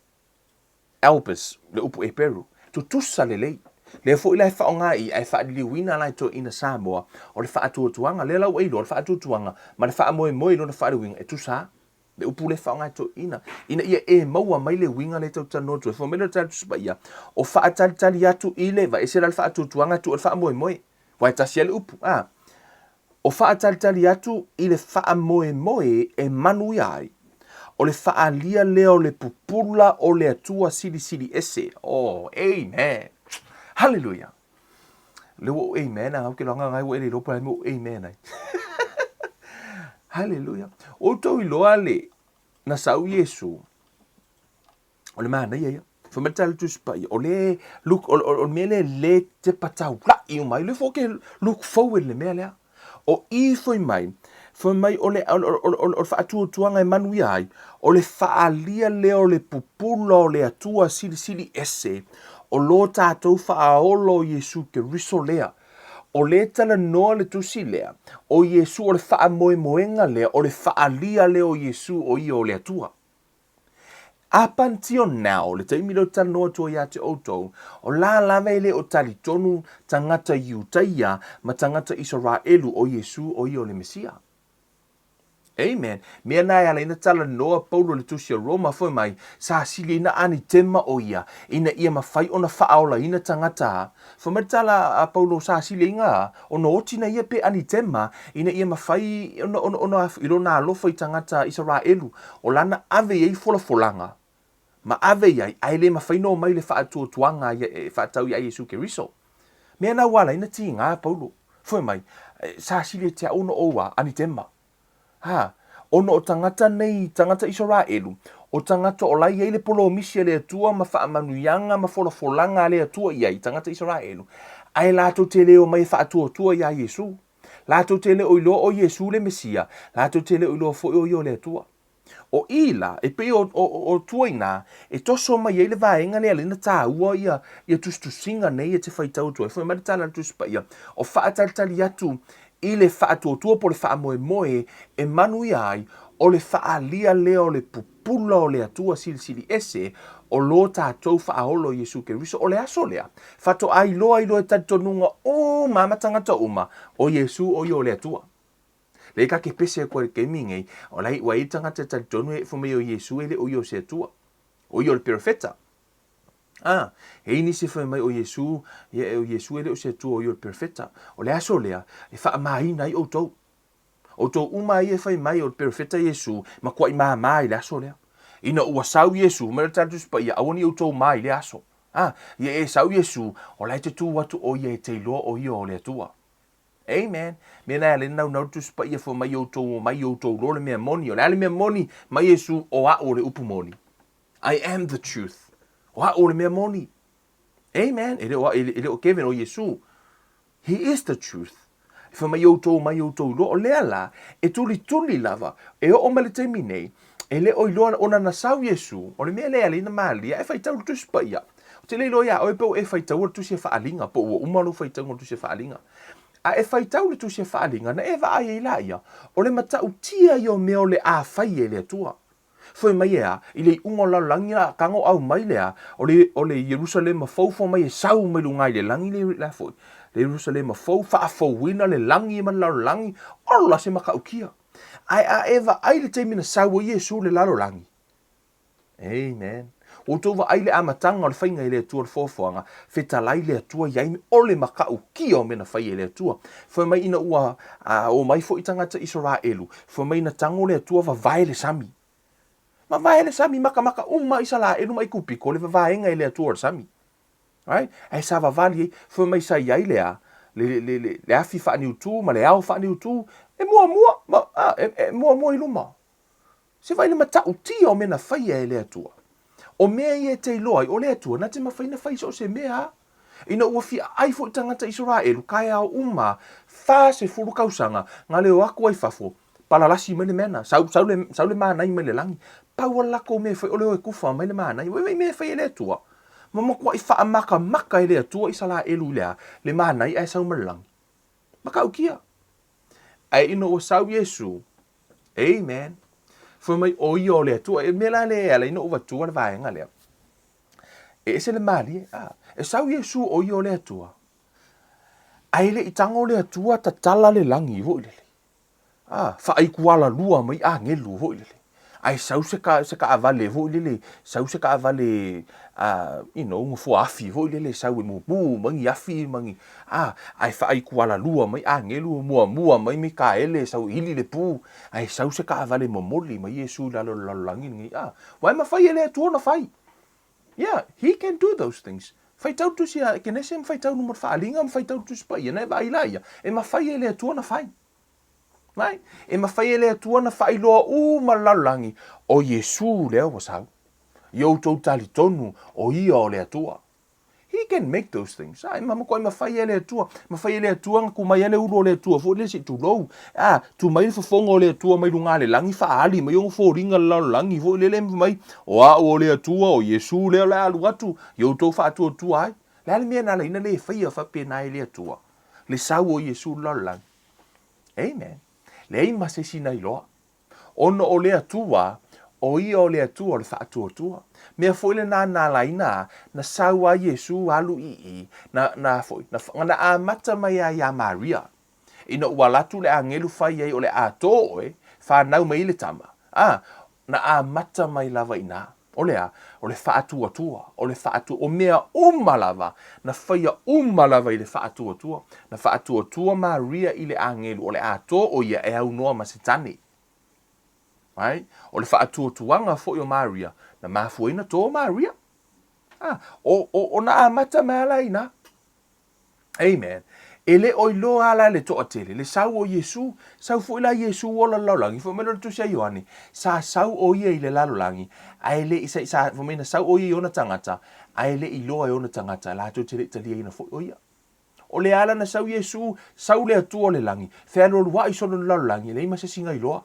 Elpis, le upu Eperu, tutusa lelei. Lea foi la e faaaoga i i, ae faaliliuina la e toeaiina Samoa, o le faatuatuaga, lea la ua e iloa, o le faatuatuaga ma le faamoemoe i lona faaliliuina e tusa lava. Le upu lea e faaaoga e toeaiina, ina ia e maua mai le uiga lea e tau talanoa atu ai. Fai mai le Tali Tusi Paia, o faatalitali atu i le, vae ese la le faatuatuaga tuu i le faamoemoe. Aua e tasi lava le upu, a. O faatalitali atu i le faamoemoe e manuia ai, o le faaalia lea o le pupula o le Atua Silisili Ese. Oh, amen! Hallelujah! Lea ua ou amen a, ou te iloa ua e le iloa po o le a le mea ua ou amen ai. Hallelujah! Ua outou iloa le, na sau Iesu, o le manaia ia. Fai mai le Tala Tusi Paia, o le look, o, o, o le mea lea le tepa taula'i uma ai, o lea foi ou te look forward i le mea lea. O i fai mai, fai mai o le, o, o, o, o, o le faatuatuaga e manuia ai, o le faaalia lea o le pupula o le Atua Silisili Ese, o lo tatou Faaola o Iesu Keriso lea. O lea e talanoa le tusi lea, o Iesu, o le faamoemoega lea, o le faaalia lea o Iesu o ia o le Atua. Up until now, le taimi lea ou te talanoa atu ai ia te outou, o la lava e le o talitonu tagata Iutaia ma tagata Isaraelu o Iesu o ia o le Mesia. Amen. Mea na e ala ai na talanoa Paulo i le tusi a Roma fai mai, sa sili ai na anitema o ia, ina ia mafai ona faaolaina tagata. Fai mai le tala a Paulo sa sili ai na ona oti na ia pe anitema, ina ia mafai ona, ona, ona, i lona alofa i tagata Isaraelu, o lana ave i ai folafolaga, ma ave i ai, ae le mafai ona omai le faatuatuaga ia e faatau ia Iesu Keriso. Mea na ua ala ai na tiga Paulo. Fai mai, sa sili e te au ona ou a anitema. Ha, ona o tagata nei, tagata Isaraelu, o tagata o la e i ai le polomisi a le Atua ma faamanuiaga ma folafolaga a le Atua i ai, tagata Isaraelu, ae latou te le omai e faatuatua iā Iesu. Latou te le o iloa o Iesu le Mesia, latou te le o iloa foi o ia o le Atua. O i la, e pei o, o, o tua i nā, e toso mai ai le vaega lea lena tāua ia, ia tusitusiga nei e te faitau atu ai. Fai mai le tala a le Tusi Paia, o faatalitali atu i le faatuatua po o le faamoemoe e manuia ai, o le faaalia lea o le pupula o le Atua Silisili Ese o lo tatou Faaolo Iesu Keriso. O le aso lea, faatoa iloa ai loa e talitonuga uma ma tagata uma, o Iesu o ia o le Atua. Lea ka ke pese aku ai le taimi nei, o la ua i ai tagata e talitonu e fai mai o Iesu e le o ia o se Atua. O ia o le perofeta. A, e i nisi e fai mai o Iesu, ia, o Iesu e le o se Atua o ia o le perofeta. O le aso lea, e faamaina ai outou. Outou uma ia e fai mai o le perofeta Iesu, matuai māmā i le aso lea. Ina ua sau Iesu, mai le tala Tusi Paia, aua ne i outou mā i lea aso. A, ia e sau Iesu, o la e te tū atu o ia e te iloa o ia o le Atua. Amen. Mea na e ala ai naunau le Tusi Paia fua mai outou o mai outou loa le mea moni. O le a le mea moni? Mai Iesu, o a'u o le upu moni. I am the truth. O a'u o le mea moni. Amen. E le o, e le o Kevin, o Iesu. He is the truth. E fai mai outou mai outou iloa. O lea la, e tulituli lava, e oo mai le taimi nei, e le o iloa ona na sau Iesu, o le mea lea e ala ai na malia, e faitau le Tusi Paia. Ou te le iloa iā oe pe ua e faitaua le Tusi a Faaaliga, po ua uma lou faitauga o le Tusi a Faaaliga. A e faitau le Tusi a Faaaliga, na e vaai ai laia, o le matautia ia o mea o le a fai e le Atua. Fai mai e a, i le iuga o le lalolagi a tago au mai le a, o le, o le Ierusalema fou fai mai e sau mai luga i le lagi le, le a foi, le Ierusalema fou, faafouina le lagi ma le lalolagi, ola se matautia. Ae a e vaai i le taimi na sau ai Iesu i le lalolagi, Amen. Ua outou vaai le amataga o le faiga i le Atua o le foafoaga, fetalai le Atua i ai o le matautia o mea na fai e le Atua. Fai mai ina ua a, omai foi tagata Isaraelu, fai mai na tago le Atua vavae le sami. Vavae le sami, makamaka uma Isaraelu ma Aikupito le vavaega e le Atua o le sami. Right? Ae sa vavali ai, fai mai sa i ai le a, le, le, le, le afi faaniutu ma le ao faaniutu, e muamua, ma, a, e, e muamua i luma. Se vaai le matautia o mea na faia e le Atua. O mea ia e te iloa ai, o le Atua, na te mafai na fai so o se mea a. Ina ua fia ai foi tagata Isaraelu, kaeao uma, 40 tausaga, na leo atu ai fafo, palalasi mai le mena, sau, sau le, sau le manai mai le lagi. Pau a le latou mea e fai, o le o e tufa mai le manai. Vaai mea e fai e le Atua. Ma matuai faamakamaka e le Atua Isaraelu i le a? Le manai ae sau mai le lagi. Matautia. Ae ina ua sau Iesu, Amen. Fai mai o ia o le Atua. E mea la lea e ala ai na ou avatua le vaega lea. E ese le malie. Ah, e sau Iesu o ia o le Atua. Ae le i tago le Atua tatala le lagi foi lele. Ah, faaikualalua mai agelu foi lele. Ae sau se ka, se kaavale foi lele, sau se kaavale, uh, you know, nofoa afi foi lele, sau e mumu mai ni afi ma ni, ah, ae faaikualalua mai agelu, muamua mai Mikaele, sau e ili le pu, ae sau se kaavale momoli mai Iesu i lalo o le lalolagi lenei, ah, ua e mafai e le Atua ona fai. Yeah, he can do those things. Faitau le tusi a Ekenese ma faitau le Faaaliga ma faitau le Tusi Paia, na e vaai la ia, e mafai e le Atua ona fai. Right? E mafai e le Atua ona faailoa uma le lalolagi, o Iesu lea ua sau. Ia outou talitonu, o ia o le Atua. He can make those things. Ai, ma matuai mafai e le Atua. Mafai e le Atua na tu mai ai le ulu o le Atua foi lele se i tulou. A, tu mai le fofoga o le Atua mai luga le lagi, faaali mai ona foliga le lalolagi foi lele mai, o a'u o le Atua, o Iesu lea o le a alu atu, ia outou faatuatua ai. Le a le mea na ala ai na le faia faapena e le Atua? Le sau o Iesu i le lalolagi. Amen. Leai ma se isi na iloa. Ona o le Atua, o ia o le Atua o le faatuatua. Mea foi lena na alaina a, na sau a Iesu alu i i, na, na foi, na, na amata mai a iā Maria. Ina ua ala atu le agelu fai ai o le a tō oe, whanau mai i le tama. A, na amata mai lava inā. O le a? O le faatuatua, o le faatu, o mea uma lava, na faia uma lava i le faatuatua. Na faatuatua Maria i le agelu, o le a tō o ia e aunoa ma Setani. Right? O le faatuatuaga foi o Maria, na mafua ai na tō Maria. Ah, o, o, o na amata mai ala inā. Amen. E le o iloa la le toatele, le sau o Iesu, sau foi la Iesu ola le lalolagi, fai mai lea o le tusi a Ioane, sa sau o ia i le lalolagi, ae le i, sa, sa, fai mai na sau o ia i ona tagata, ae le i iloa e ona tagata, latou te le i taliaina foi o ia. O lea la na sau Iesu, sau le Atua o le lagi, fealualuaʻi solo i le lalolagi, e leai ma se isi na iloa.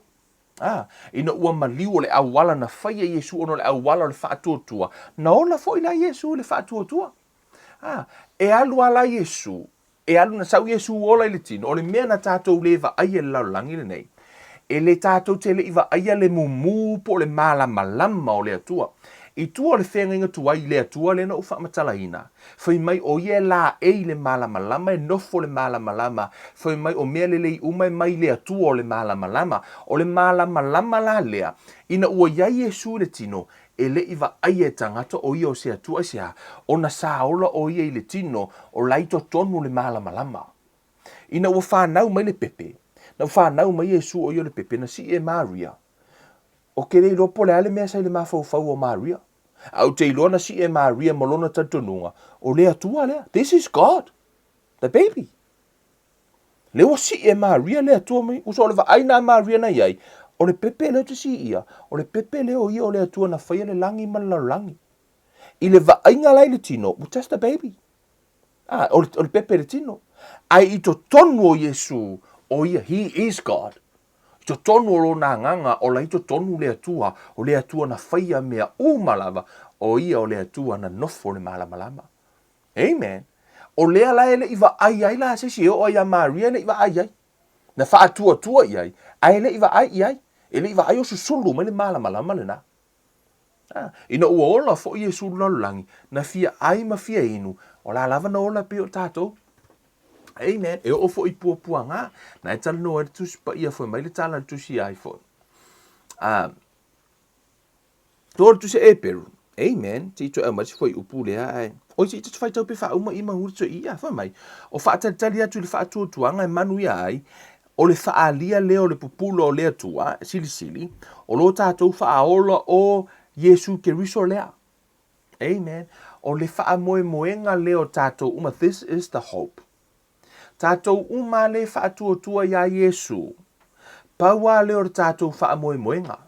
A, ina ua maliu o le auala na faia Iesu ona o le auala o le faatuatua, na ola foi la Iesu i le faatuatua. A, e alu a la Iesu, e alu na sau Iesu ola i le tino, o le mea na tatou le vaaia i le lalolagi lenei, e le tatou te le i vaaia le mumu po o le malamalama o le Atua. I tua o le feagaiga tuai i le Atua lea na ou faamatalaina, fai mai o ia e laei le malamalama, e nofo le malamalama, fai mai o mea lelei uma e mai le Atua o le malamalama. O le malamalama la lea, ina ua i ai Iesu i le tino, e le i vaaia e tagata o ia o se Atua aisea, ona sa ola o ia i le tino, o la i totonu o le malamalama. Ina ua fanau mai le pepe, na ua fanau mai Iesu o ia o le pepe, na sii e Maria. Ou te le iloa po o le a le mea sa i le mafaufau o Maria. Ae ou te iloa na sii e Maria ma lona talitonuga, o le Atua lea. This is God, the baby. Lea ua sii e Maria le Atua mai. Uso o le vaai na a Maria na i ai, o le pepe lea ou te siia, o le pepe lea o ia o le Atua na faia le lagi ma le lalolagi. I le vaaiga la i le tino, just a baby. Ah, o le, o le pepe i le tino. Ae i totonu o Iesu, o ia, he is God. I totonu o lona agaga, o la i totonu le Atua, o le Atua na faia mea uma lava, o ia o le Atua na nofo le malamalama. Amen. O lea la e le i vaai ai la se isi e oo ai ia Maria e le i vaai ai. Na faatuatua i ai, ae le i vaai i ai. E le i vaai o susulu mai le malamalama lena. A, ina ua ola foi Iesu i le lalolagi, na fia ai ma fia inu, o la lava na ola pei o tatou. Amen. E oo foi i puapuaga, na e talanoa ai le Tusi Paia foi mai le tala a le Tusi ai foi. A, to le Tusi Eperu. Amen. Ti toe aumai se fuaiupu lea ae. Oi se i te faitau pe faauma i manu le toe i a, fai mai. O faatalitali atu i le faatuatuaga e manuia ai, O le faaalia lea o le pupula o le Atua, silisili, o lo tatou faaola o Iesu Keriso lea. Amen. O le faamoemoega lea o tatou uma. This is the hope. Tatou uma le faatuatua iā Iesu. Pau lava lea o le tatou faamoemoega.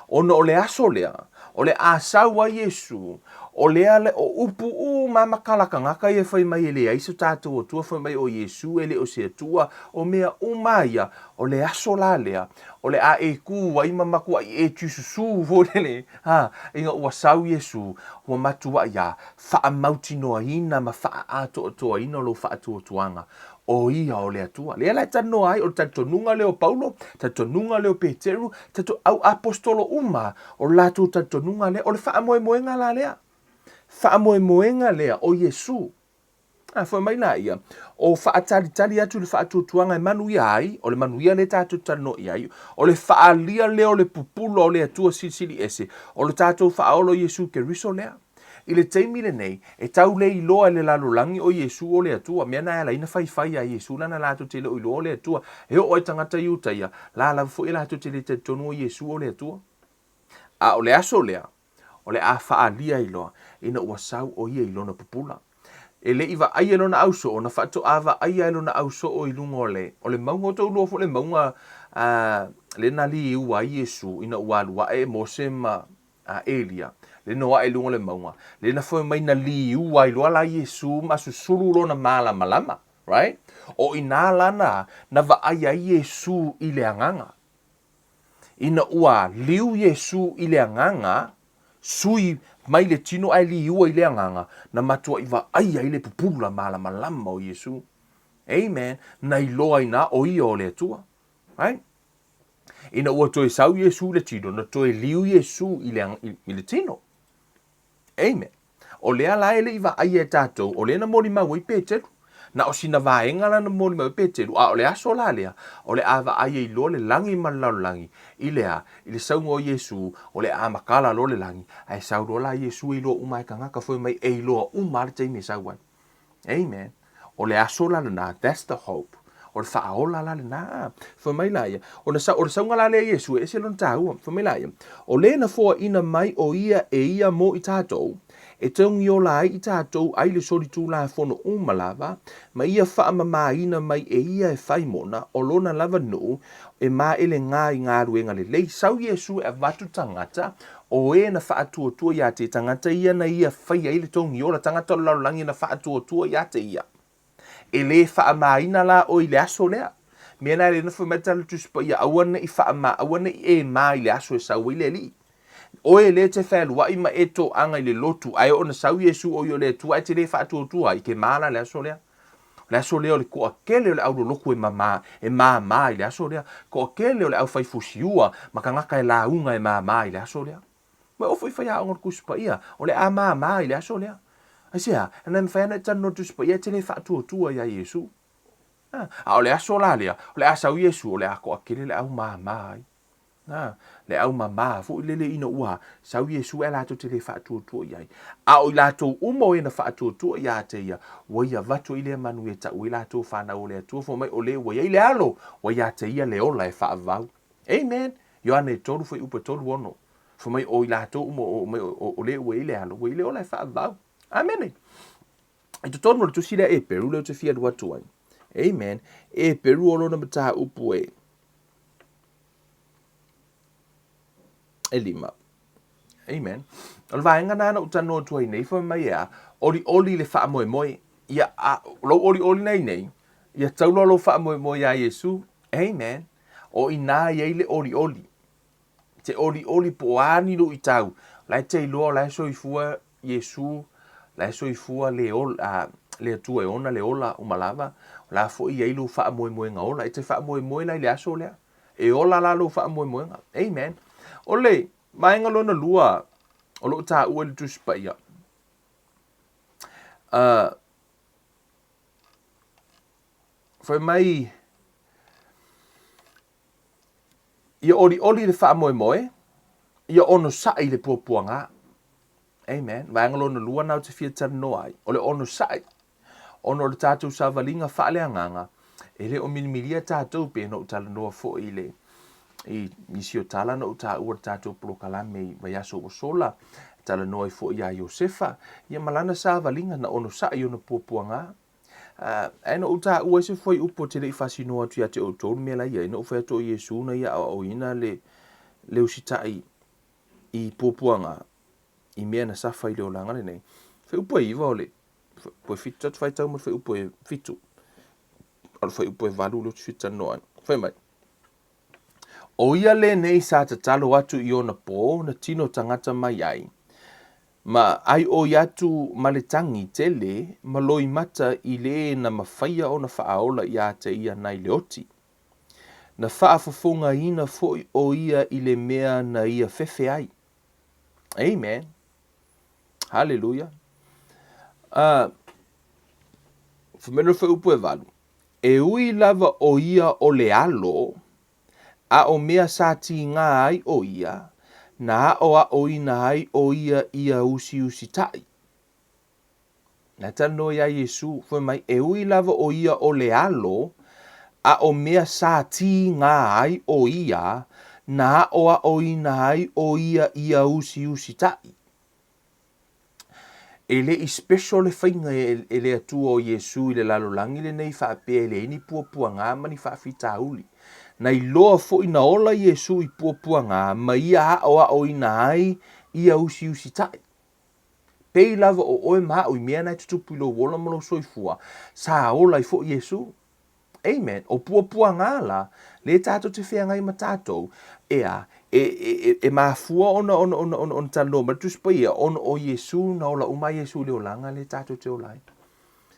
Ona o le aso lea, o le a sau ai Iesu, o lea le, o upu uma ma kalakagaka ia e fai mai e leai so tatou Atua, fai mai o Iesu e le o se Atua, o mea uma ia, o le aso la lea, o le a e ku ai ma matuai e tususu foi lele, ha, ina ua sau Iesu, ua matuai a faamautinoaina ma faaatoatoaina lou faatuatuaga, O ia o le Atua. Lea la e talanoa ai, o le talitonuga lea o Paulo, talitonuga lea o Peteru, talito, au aposetolo uma, o le latou talitonuga lea, o le faamoemoega la lea. Faamoemoega lea o Iesu. A, fai mai laia, o faatalitali atu i le faatuatuaga e manuia ai, o le manuia lea tatou te talanoa i ai, o le faaalia lea o le pupula o le Atua Silisili Ese, o le tatou faaola o Iesu Keriso lea. I le taimi lenei, e tau le iloa e le lalolagi o Iesu o le Atua. Mea na e ala ai na faifai ia Iesu lana latou te le o iloa o le Atua. E oo ai tagata Iutaia, la lava foi e latou te le talitonu o Iesu o le Atua. A o le aso lea, o le a faaalia ai loa, ina ua sau o ia i lona pupula. E le i vaaia e lona ausoo, na faatoa vaaia e lona ausoo i luga o le, o le mauga, o tou iloa foi le mauga, a, lea na liua ai Iesu ina ua alu ae e Mose ma, a Elia, le noaʻe i luga o le mauga, le na foe mai na liu ai loa la Iesu ma susulu lona malamalama, right? O inā la na, na vaai ai Iesu i le agaga. Ina ua liu Iesu i le agaga, sui mai le tino ae liua i le agaga, na matuai vaai ai le pupula malamalama o Iesu. Amen. Na iloa inā o ia o le Atua. Right? Ina ua toe sau Iesu i le tino, na toe liu Iesu i le, i le tino. Amen. O lea la e le i vaaia e tatou, o lea na molimau ai Peteru. Na o sina vaega la na molimau ai Peteru, a o le aso la lea, o le a vaai ai loa le lagi ma le lalolagi, i le a? I le sauga o Iesu, o le a makala loa le lagi, ae sau loa la Iesu e iloa uma e tagata, fai mai e iloa uma lava le taimi e sau ai. Amen. O le aso la lena, that's the hope. O le faaola la lena. Fai mai la ia, o le, o le sauga la lea Iesu, e ese lona taua. Fai mai la ia, o le na foaina mai o ia e ia mo i tatou, e togiola ai i tatou ai le solitulafono uma lava, ma ia faamamaina mai e ia e fai mona, o lona lava nuu, e maelegā i galuega lelei. Sau Iesu e avatu tagata, O e na faatuatua iā te tagata ia na ia fai ai le togiola, tagata o le lalolagi na faatuatua iā te ia. E lē faamāina la oe i le aso lea. Mea na e le nofo mai tala Tusi Paia, aua ne i faamā, aua ne i e mā i le aso e sau ai le Alii. Oe lea e te fealuai ma e toaga i le lotu, ae oo ina sau Iesu o ia o le Atua, e te le faatuatua ai, e te mā la i le aso lea. O le aso lea o le toatele o le aulolotu e mamā, e māmā i le aso lea. Toatele o le aufaifusiua ma tagata e lauga e māmā i le aso lea. Ma e oo foi i faiaoga o le Tusi Paia, o le a māmā i le aso lea. Aisea? Leaga e mafai lava ona e talanoa i le Tusi Paia e te le faatuatua iā Iesu. A, a o le aso la lea, o le a sau Iesu, o le a toatele le au māmā ai. A, le au mamā foi lele ina ua sau Iesu ae latou te le faatuatua i ai. A o i latou uma o e na faatuatua ia te ia, ua ia avatu ai lea manuia e tau ai latou fanau o le Atua, fai mai o le ua i ai le Alo, ua ia te ia le ola e faavavau. Amen! Ioane 3 fuaiupu e 36. Fai mai o i latou uma o, mai o, o le ua i ai le Alo, ua i ai le ola e faavavau. Amene! I totonu o le tusi lea Eperu lea ou te fia alu atu ai. Amen. Eperu o lona mataupu e e lima. Amen. O le vaega na na ou talanoa atu ai nei, fai mai e a, olioli le faamoemoe. Ia, a, lou olioli nei nei, ia tau loa lou faamoemoe iā Iesu. Amen. O inā i ai le olioli. Te olioli po o a ni luitau, la e te iloa o la e soifua Iesu, la e soifua le ola, le Atua e ona le ola uma lava, o la foi i ai lou faamoemoega ola. E te faamoemoe la i le aso lea. E ola la lou faamoemoega. Amen. O le vaega lona lua o lo o taua i le Tusi Paia, fai mai, Ia olioli le faamoemoe, ia onosai le puapuaga. Amen. Vaega lona lua na ou te fia talanoa ai, o le onosai. Ona o le tatou savaliga faaleagaga, e le o milimilia tatou pe na ou talanoa foi i le i nisi o tala na ou taua le tatou polokalame i vaiaso ua sola, talanoa ai foi iā Iosefa, ia ma lana savaliga na onosai ona puapuaga. Ae na ou taua ai se fuaiupu ou te le i faasinoa atu ia te outou le mea la e i ai, na ou fai atu o Iesu na ia aoaoina le, le usitai i puapuaga i mea na safa i le olaga lenei. Fuaiupu e iva o le fuaiupu e fitu, tatou faitau ma le fuaiupu e fitu. O le fuaiupu e valu lea ou te fia talanoa ai. Fai mai, O ia lenei sa tatalo atu i ona pō na tino tagata mai ai, ma ʻaiʻoi atu ma le tagi tele ma loimata i le na mafaia ona faaola iā te ia nai le oti. Na faafofogaina foi ʻo ia i le mea na ia fefe ai. Amen. Haleluia. Uh, fai mai le fuaiupu e valu. E ui lava ʻo ia o le alo, a o mea sa tīgā ai ʻo ia, na aʻoaʻoina ai ʻo ia ia usiusitaʻi. Na talanoa iā Iesū, fai mai, e ui lava ʻo ia o le alo, a o mea sa tīgā ai ʻo ia, na aʻoaʻoina ai ʻo ia ia usiusitaʻi. E le i special le faiga e le Atua o Iesu i le lalolagi lenei faapea e leai ni puapuaga ma ni faafitauli. Na iloa foi na ola Iesu i puapuaga ma ia aʻoaʻoina ai ia usiusitaʻi. Pei lava o oe ma aʻu i mea na e tutupu i lou ola ma lou soifua, sa ola ai foi Iesu. Amen. O puapuaga la, lea tatou te feagai ma tatou, ea, e, e, e, e mafua ona, ona, ona, ona, ona talanoa mai le Tusi Paia, ona o Iesu, na ola uma ai Iesu i le olaga lea tatou te ola ai.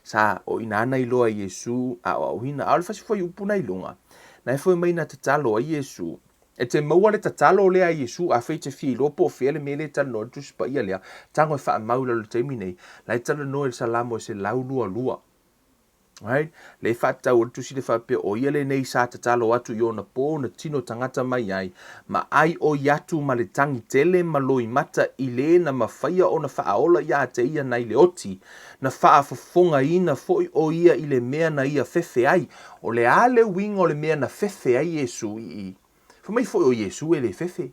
Sa, o inā na iloa ai Iesu, aoaoina, a o le fasi fuaiupu na i luga, na e fai mai na tatalo ai Iesu, e te maua le tatalo lea a Iesu, afai e te fia iloa po o fea le mea lea e talanoa ai le Tusi Paia lea, tago e faamau i lalo i le taimi nei, la e talanoa i le Salamo e 122. Right? Le faatatau o le tusi le faapea o ia lenei sa tatalo atu i ona pō na tino tagata mai ai, ma ʻaiʻoi atu ma le tagi tele ma loimata i le na mafaia ona faaola iā te ia nai le oti, na faafofogaina foi ʻo ia i le mea na ia fefe ai. O le a le uiga o le mea na fefe ai Iesū i i? Fai mai foi o Iesū e le fefe.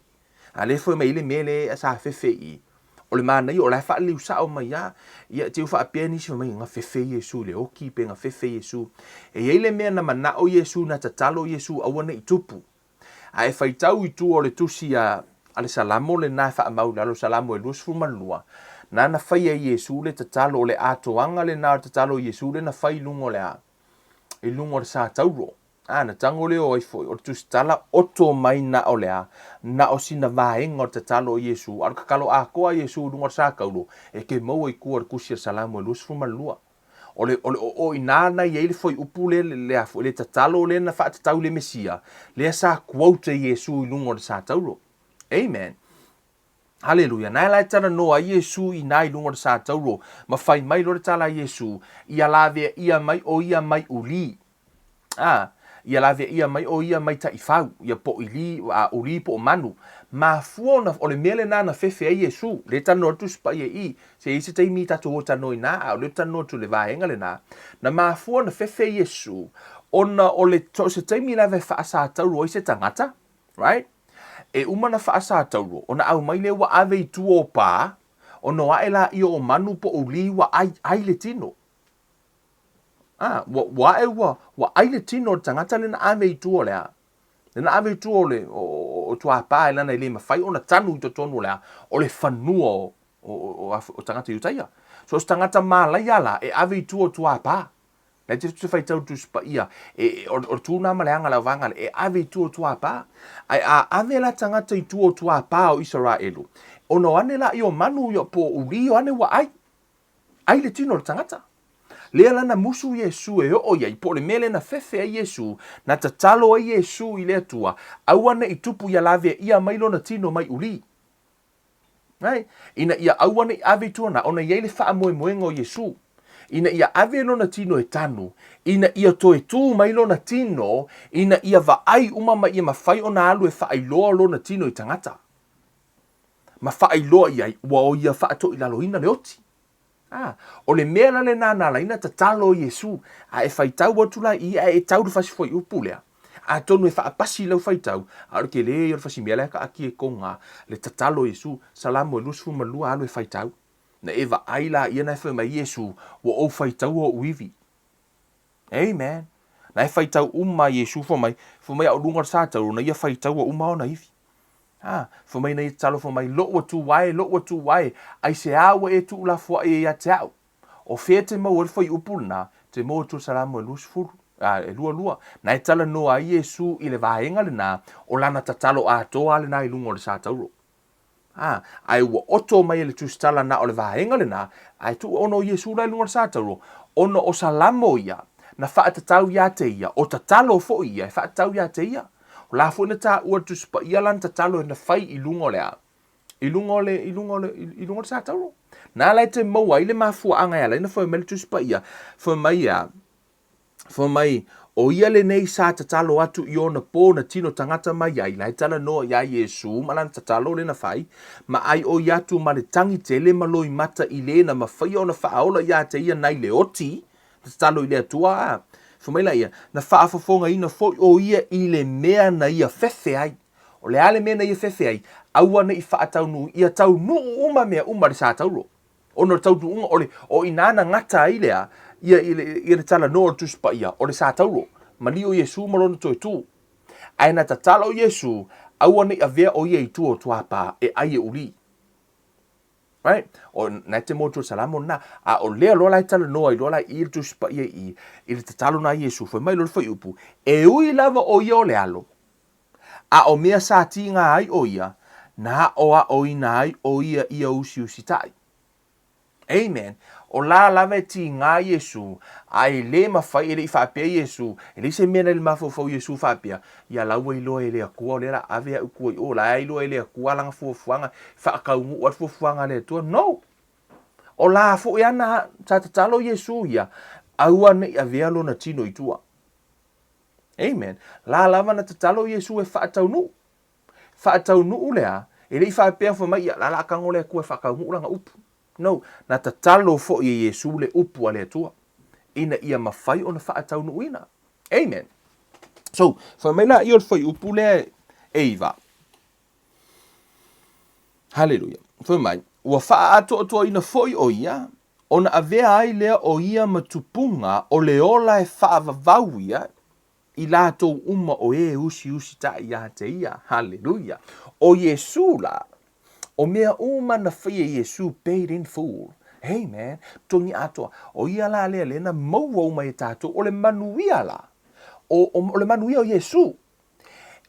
A lea foi mai le mea lea sa fefe i i. O le manaia, o la e faaliliu sao mai lava. Ia, te i faapea nisi fai mai, na fefe Iesu i le oki, pe na fefe Iesu. E i ai le mea na manao Iesu, na tatalo Iesu aua ne i tupu. A e faitau i tua o le tusi a, a le Salamo lena e faamau i lalo, Salamo e 22, nana faia e Iesu le tatalo, o le atoaga lena o le tatalo a Iesu lea na fai i luga o le a? i luga o le satauro. A, na tago lea o ai foi, o le tusitala oto mai na o le a, na o sina vaega o le tatalo o Iesu, a o le tatalo atoa a Iesu i luga o le satauro, e te maua i tua o le tusi a le Salamo e 22. O le, o le o inā na i ai le fuaiupu lea, le a foi, le tatalo lea na faatatau i le Mesia, lea sa quote e Iesu i luga o le satauro. Amen. Haleluia. Na la e talanoa ai Iesu i ina i luga o le satauro, ma fai mai loa le tala a Iesu, Ia laveaia mai o ia mai uli. A, ia laveaia mai o ia mai taifau, ia po ili, a, uli po o manu. Mafua ona, o le mea lena na fefe ai Iesu, lea e talanoa ai le Tusi Paia i i, se i ai se taimi tatou o talanoa i ina, a o lea ou te talanoa atu i le vaega lena, na mafua ona fefe Iesu, ona o le, so o se taimi lava e faasatauro ai se tagata, right? E uma na faasatauro, ona aumai lea ua ave i tua o pā, ona o aʻe laia o manu po o uli ua ʻai, ʻai le tino. A, ua, ua aʻe ua, ua ʻai le tino o le tagata lea na ave i tua o le a? Lea na ave i tua o le, o, o, o tuapā e lana e le mafai ona tanu i totonu o le a? O le fanua o, o, o, o, o tagata Iutaia. So o se tagata malaia la e ave i tua o tuapā. La e te te faitau le Tusi Paia, e, e, o, o le tū nā ma le aga le auvaga le, e ave i tua o tuapā. Ae a ave la tagata i tua o tuapā o Isaraelu, ona o ane la i o manu i o po o uli o ane ua ai. Ai le tino o le tagata. Lea la na musu Iesu e oo i ai, po o le mea lea na fefe ai Iesu, na tatalo ai Iesu i le Atua, aua ne i tupu ia laveaia mai lona tino mai uli. Right? Ina ia aua ne i ave i tua na, ona i ai le faamoemoega o Iesu. Ina ia ave lona tino e tanu, ina ia toe tū mai lona tino, ina ia vaai uma ma ia mafai ona alu e faailoa lona tino i tagata. Ma faailoa i ai, ua o ia faatoilaloina le oti. A, o le mea la lena na ala ai na tatalo Iesu, a e faitau atu la i ia, a e tau le fasi fuaiupu lea, atonu e faapasi i lau faitau, a o le tele ia o le fasi mea la e taatia i koga le tatalo o Iesu, Salamo e 22 alu e faitau. Na e vaai la ia na e fai mai Iesu, ua ou faitaua ou ivi. Amen. Na e faitau uma Iesu fai mai, fai mai a o luga o le sa tau, na ia faitaua uma ona ivi. A, fai mai na ia tatalo fai mai, Loʻu Atua e, loʻu Atua e, aisea ua e tuulafoaʻi ai ia te aʻu? O fea te maua ai le fuaiupu lena? Te maua atu o le Salamo e 20, a, e 22. Na e talanoa ai Iesu i le vaega lena o lana tatalo atoa lena i luga o le sa tauro. A, ae ua oto mai e le tusitala na o le vaega lena, ae tuu ona o Iesu la i luga o le sa tauro, ona o Salamo ia, na faatatau ia te ia, o tatalo foi ia e faatatau ia te ia. O la foi na taua le Tusi Paia lana tatalo na fai i luga o le a? I luga o le, i luga o le, i luga o le sa tauro. Na ala e te maua ai le mafuaaga e ala ai na fai mai le Tusi Paia, fai mai e a? Fai mai, o ia lenei sa tatalo atu i ona po na tino tagata mai ai, la e talanoa iā Iesu ma lana tatalo lea na fai, ma ai o ia atu ma le tangi tele ma loimata i le na mafaia ona faaola iā te ia nai le oti, na tatalo i le Atua, a, fai mai la ia, na faafofogaina foi o ia i le mea na ia fefe ai. O le a le mea na ia fefe ai? Aua ne i faataunuu, ia taunuu uma mea uma i le sa tauro. Ona o le taunuuga, o le, o i ina na gata ai le a, ia, ia, ia le talanoa o le Tusi Paia, o le sa tauro, maliu o Iesu ma lona toe tū. Ae na tatalo Iesu, aua ne i avea o ia i tua o tuāpā, e ai e uli. Right? O, na e te motu o le Salamo lena. A o lea loa la e talanoa ai loa la i le Tusi Paia i i, i le tatalo na Iesu, fai mai loa le fuaiupu, e ui lava o ia o le alo, A o mea sa tīgā ai ʻo ia, na aʻoaʻoina ai ʻo ia ia usiusitaʻi. Amen. O la lava e tīgā Iesū, a e lē mawhai, e le i faapea Iesū, e leai se mea na i le mafaufau Iesū faapea, ia la ua iloa e le Atua, o lea la ave aʻu tua i o, la e iloa e le Atua lana fuafuaga, faataunuu ai le fuafuaga a le Atua. No! O la foʻi a na sa tatalo Iesū ia, aua ne i avea lona tino i tua. Amen. La lava na tatalo Iesu e faataunuu. Faataunuu le a? E le i faapea fai mai ia, la la tago le Atua e faataunuu lana upu. No, na tatalo foi e Iesu le upu a le Atua, ina ia mafai ona faataunuuina. Amen. So, fai mai la ia o le fuaiupu lea e iva. Haleluia. Fai mai, ua faaatoatoaina foi o ia, ona avea ai lea o ia ma tupuga o le ola e faavavau ia i latou uma o e usiusitaʻi ia te ia. Haleluia! O Iesū la, o mea uma na faia e Iesū paid in full. Amen. Totogi atoa. O ia la lea lea na maua uma e tatou, o le manuia la, o, o, o le manuia o Iesu.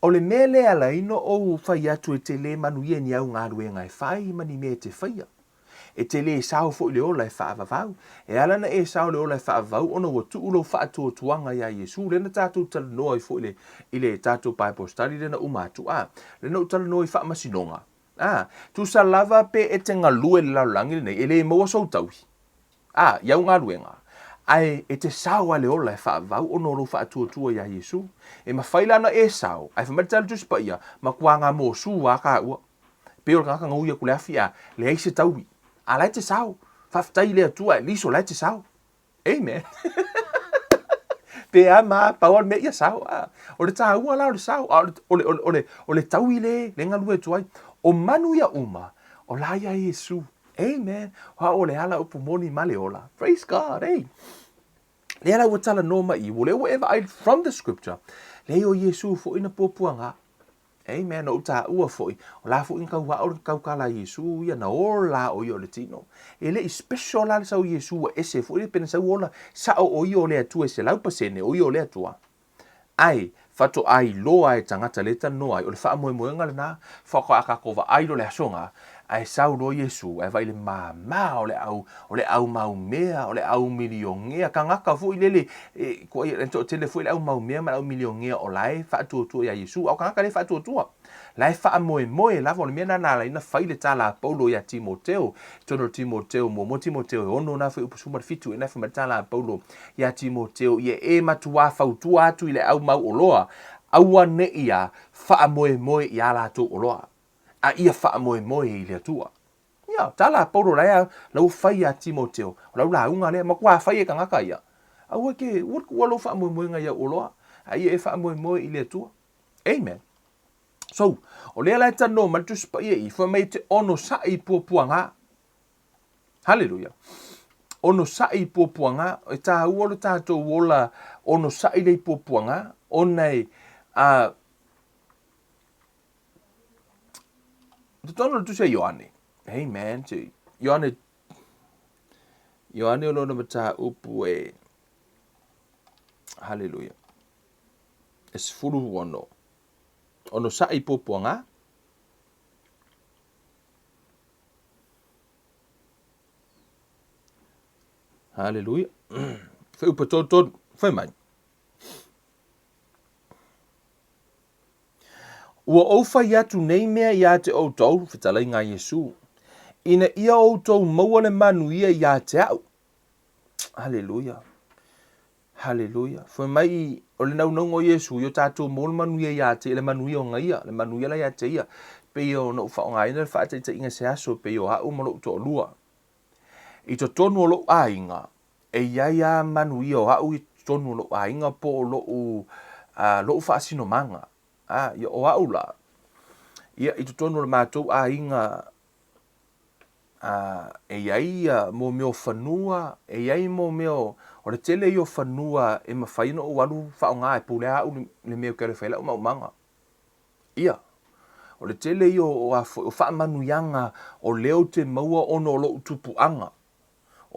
O le mea lea ala ai na ou fai atu e te lē manuia i ni au galuega e fai ma ni mea e te faia. E te lē sao foi le ola e faavavau. E ala na e sao le ola e faavavau ona ua tuu lou faatuatuaga iā Iesu. Lea na tatou talanoa ai foi i le, i le tatou Bible study lea na uma atu, a, lea na ou talanoa i faamasinoga. A, tusa lava pe e te galue i le lalolagi lenei, e lē maua sou taui. A, i au galuega, ae e te sao a le ola e faavavau ona o lou faatuatua iā Iesu. E mafai la ona e sao, ae fai mai le tala Tusi Paia, matua gamosu a kāua. Pei o le tagata na ui atu le afi a leai se taui. A la e te sao. Faafetai i le Atua at least o la e te sao. Amen. Pe a ma pau a le mea ia sao. A, o le tāua la o le sao, a o le, o le, o le, o le, o le taui le, le galue atu ai. O manu ia uma, o la ia Iesu. Amen. O au o le ala upu moni ma le ola. Praise God, hey. Lea la ua talanoa mai i, ua lea ua e vaai from the scripture, leai o Iesu foi na puapuaga. Amen. Na ou taua foi, o la foi na tau aʻo le taukala a Iesu ia, na ola o ia o le tino. E le i special la le sau Iesu ua ese foi le pena sau ola, sao o ia o le Atua e 100%, o ia o le Atua. Ae, faatoa iloa e tagata le talanoa ai, o le faamoemoega lena, faatoa tatou vaai loa le aso na, ae sau loa Iesu, ae vaai i le māmā o le au, o le au mau mea, o le au milionea, tagata foi lele, e, ko ia, e toatele foi le au mau mea ma le au milionea o la e faatuatua iā Iesu, a o tagata le faatuatua, la e faamoemoe lava, o le mea lena na ala ai ona fai le tala a Paulo iā Timoteo, i totonu o Timoteo, muamua Timoteo e 6 na fuaiupu 17, ena e fai mai le tala a Paulo iā Timoteo, ia e matuā fautua atu i le au mau oloa, aua ne i a faamoemoe iā latou oloa, a ia faamoemoe i le Atua. Ia, tala a Paulo la e la ua fai iā Timoteo, o lau lauga lea, matua fai e tagata ia. Aua ke, ua tuua lou faamoemoega i au oloa, a ia e faamoemoe i le Atua. Amen. So, o lea la e talanoa mai le Tusi Paia i, fai mai e te onosai i puapuaga. Haleluia. Onosai i puapuaga, e tāua lo tātou ola onosai le i puapuaga, ona e, a, totonu o le Tusi a Ioane. Amen. Te, Ioane, Ioane o lona mataupu e, haleluia, e 16. Onosai i puapuaga. Haleluia. Fuaiupu 33, fai mai. Ua ou fai atu nei mea iā te outou, fetalaiga a Iesu, ina ia outou maua le manuia iā te aʻu. Haleluia. Haleluia. Fai mai, o le naunauga o Iesu, ia o tatou maua le manuia iā te ia, le manuia o ia, le manuia la iā te ia. Pei ona ou faaaogaina le faataitaiga i se aso, pei o aʻu ma loʻu toalua. I totonu o loʻu aiga, e i ai a manuia o aʻu i totonu o loʻu aiga po o loʻu, a, loʻu faasinomaga. A, ia, o aʻu la, ia, i totonu o le matou aiga, a, e i ai ia mo mea o fanua, e i ai mo mea o, o le tele ia o fanua e mafai ona ou alu faaaoga e pule a aʻu le mea ou te alu e fai ai lau maumaga. Ia, o le tele ia o, a foi, o faamanuiaga o lea ou te maua ona o loʻu tupuaga.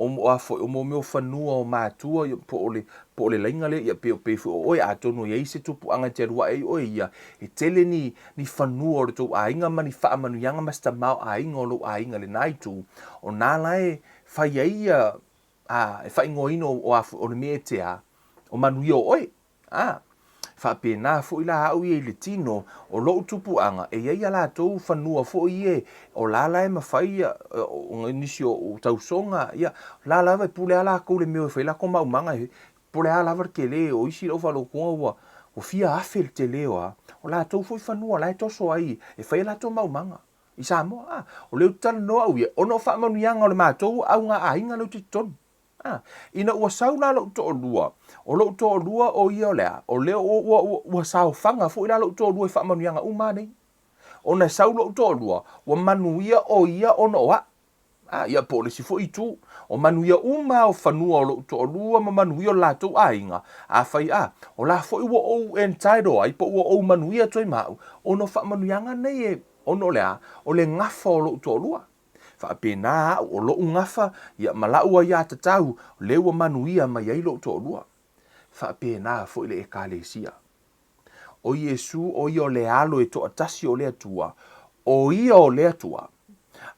O a foi, o mo mea o fanua o matua, ia, po o le, po o le laina lea, ia, pei, pei foi o oe, atonu e i ai se tupuaga e te alu aʻe ai oe ia, e tele ni, ni fanua o le tou aiga ma ni faamanuiaga ma se tamaoaiga o lou aiga i lena itu, o nā la e fai ai ia, a, e faaigoaina o, o a foi, o le mea e te a, o manuia o oe. Ā, faapena foi la au ia i le tino o loʻu tupuaga, e i ai a latou fanua foi ia o la la e mafai ia, o nisi o ou tausoga, ia, o la lava e pule a lakou le mea e fai lakou maumaga, e pule a lava le tele o isi lau faalotoga ua, ua fia afe le tele o a, o latou foi fanua la e toso ai e fai a latou maumaga i Samoa. Ā, o lea ou te talanoa au ia, ona o faamanuiaga o le matou auga aiga lea ou te i totonu. A, ina ua sau la loʻu toalua, o loʻu toalua o ia o le a? O lea ua, ua, ua, ua saofaga foi la loʻu toalua i faamanuiaga uma a nei. Ona e sau loʻu toalua, ua manuia o ia ona o aʻu. A, ia po o le isi foi itu, o manuia uma o fanua o loʻu toalua ma manuia o le latou aiga, afai a, o la foi ua ou entitle ai po ua ou manuia atu ai ma aʻu, ona o faamanuiaga nei e, ona o le a? O le gafa o loʻu toalua. Faapena au, o loʻu gafa, ia, ma laʻu aiatatau, lea ua manuia mai ai loʻu toalua. Faapena foi le Ekalesia. ʻO Iesū, ʻo ia o le alo e toʻatasi o le Atua, ʻo ia o le Atua,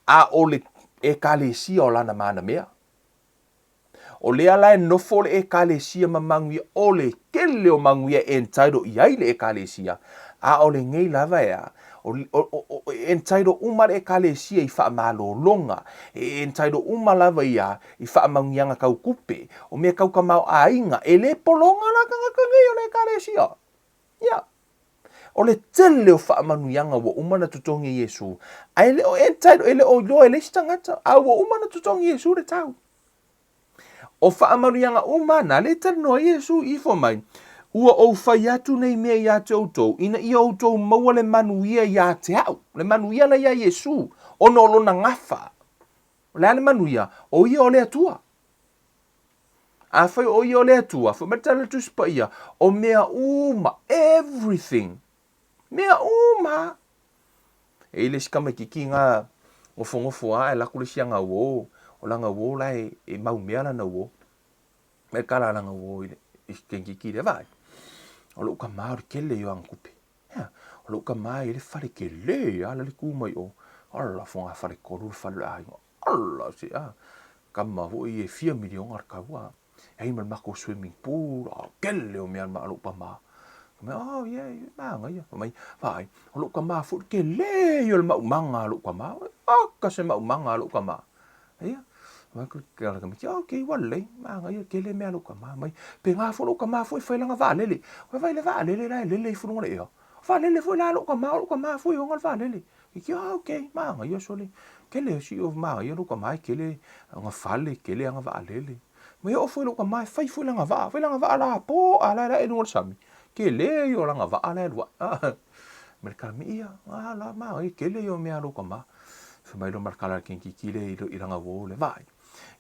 a ʻo le ʻEkalesia o lana manamea. ʻO lea la e nofo le ʻEkalesia ma manuia, ʻo le kele o manuia e entitle ʻia ai le ʻEkalesia, ʻaʻole nei lava ea, e entitle uma le ʻEkalesia i faamalologa, e entitle uma lava ia i faamanuiaga kau kupe, o mea kau kamaoʻaiga, e le pologa la kanaka nei o le ʻEkalesia. Ia. O le tele o faamanuiaga ua uma na totogi e Iesū, a e le o entitle, e le o iloa e le isi tagata, a ua uma na totogi e Iesū le tau. O faamanuiaga uma na le talanoa ai Iesū i ifo mai, Ua ou fai atu nei mea iā te outou, ina ia outou maua le manuia iā te aʻu, le manuia la iā Iesū, ona o lona gafa. O le a le manuia? ʻO ia o le Atua. Afai ʻo ia o le Atua, fai mai le tala a le Tusi Paia, o mea uma, everything, mea uma. E i le isi kamaititi nga nofonofo a e laku le isi aga uō, o lana uō la e, e mau mea lana uō. Me kala lana uō i le i kengiki le vai. O lou kama o le kele i o aga kupe. Ea, o lou kama e le fale kele a la le ku mai o. Ala fo nga fale kolu le fale o le aiga. Ala se a kama foi e fia miliona le kau a. E ai ma le makou swimming pool, a kele o mea ma lou kama. Fai mai, oh yeah, manaia. Fai mai, vaai, o lou kama foi le kele ia o le maumaga a lou kama. Aka se maumaga a lou kama. Ia, fai mai ke ala tamaiti, okay, ua lelei, manaia, kele mea a lou kama. Mai, pena foi lou kama foi e fai lana vaalele. Ua vaai le vaalele la e lele ifo i luga o le ea. Vaalele foi la a lou kama, o lou kama foi e ona le vaalele. Ki a ok, manaia sole. Kele si o manaia lou kama e kele aga fale, kele aga vaalele. Mai oo foi lou kama e fai foi lana vaa, fai lana vaa la po a la e luga o le sami. Kele ia o lana vaa la e alu ae. Ma le kala ia, a la manaia kele ia o mea a lou kama. Fai mai loa ma le kala kenkiki le i lana uo le vaai.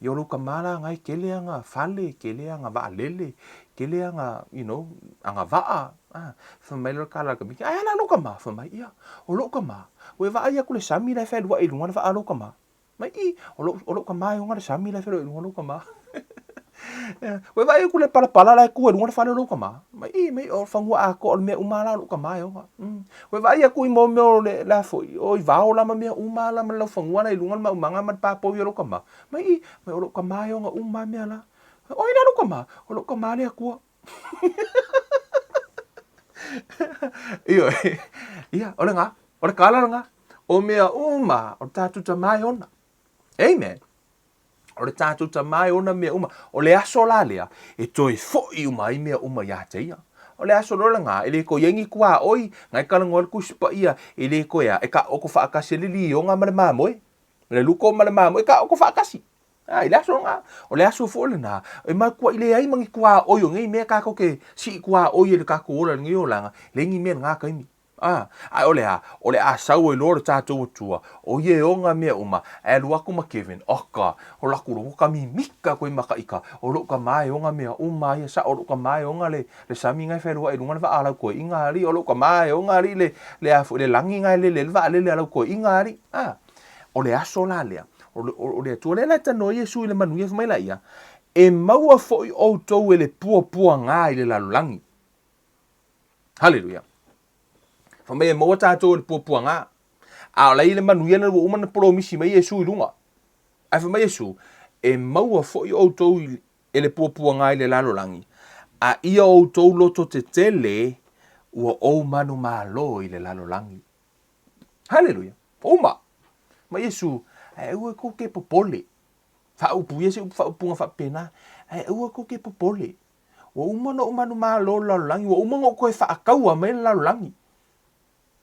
Ia o lou kama la na e kele aga fale, kele aga vaalele, kele aga, you know, aga vaa. Ah, fai mai loa le kala a le tamaiti, ae a la lou kama? Fai mai, ia, o lou kama, ua e vaai atu le sami la e fealuai i luga le vaa a lou kama. Mai, i, o lou, o lou kama e ona le sami la e fealuai i luga lou kama. Ua e vaai atu le palapala la e tu ai i luga le fale o lou kama. Mai, i, mai, o le fanua atoa o le mea uma la o lou kama e ona. Mm. Ua e vaai atu i mo mea o le, le a foi, o i vao la ma mea uma la ma le laufanua la i luga le maumaga ma le papovi o lou kama. Mai, i, mai, o lou kama e ona uma mea la. O ai la lou kama? O lou kama le Atua. Ioe. Ia, o le ngā. O le kala le ngā. O mea uma, o le tātou tamā e ona. Amen. O le tātou tamā e ona mea uma. O le aso la lea, e toe foʻi uma ai mea uma iā te ia. O le aso loa lena, e le toe i ai ni tuaoi, ngai talanoa le Tusi Paia, e le toe a, e taoto faatasi ai le lioga ma le mamoe. Le luko ma le mamoe, e taoto faatasi. A, i le aso lena, o le aso foi lena, e matuaʻi leai ma ni tuaoi o nei mea kākou ke siʻi tuaoi ai i le kākou ola i lenei olaga, leai ni mea i lena taimi. A, a o le a? O le a sau ai loa le tātou Atua, ʻo ia e ona mea uma, ae alu aku ma Kevin, aka, o laku loa, ua ka mimika koe makaʻika, o loʻu kama e ona mea uma, aia saʻo loʻu kama e ona le, le sami na e fealuaʻi i luga le vaa a lau toeʻina alii, o loʻu kama e ona alii le, le a foi, le lagi na e lele ai le vaalele a lau toeʻina alii. A, o le aso la lea, o le, o le Atua lea la e talanoa ai Iesu i le manuia, fai mai la ia, E maua foʻi ʻoutou e le puapuaga i le lalolagi. Haleluia. Fai mai e maua tātou e le puapuaga. A o la i le manuia na ua uma na polomisi mai Iesu i luga. Ae fai mai Iesu, e maua foʻi ʻoutou e le puapuaga i le lalolagi, a ia outou loto tetele ua ou manumalo i le lalolagi. Haleluia. Uma. Mai Iesu, ae aua kou ke popole. Faaupu ia se upu faaupuga faapena, ae aua kou ke popole. Ua uma ona ou manumalo le lalolagi, ua uma ona ou toe faataua mai le lalolagi.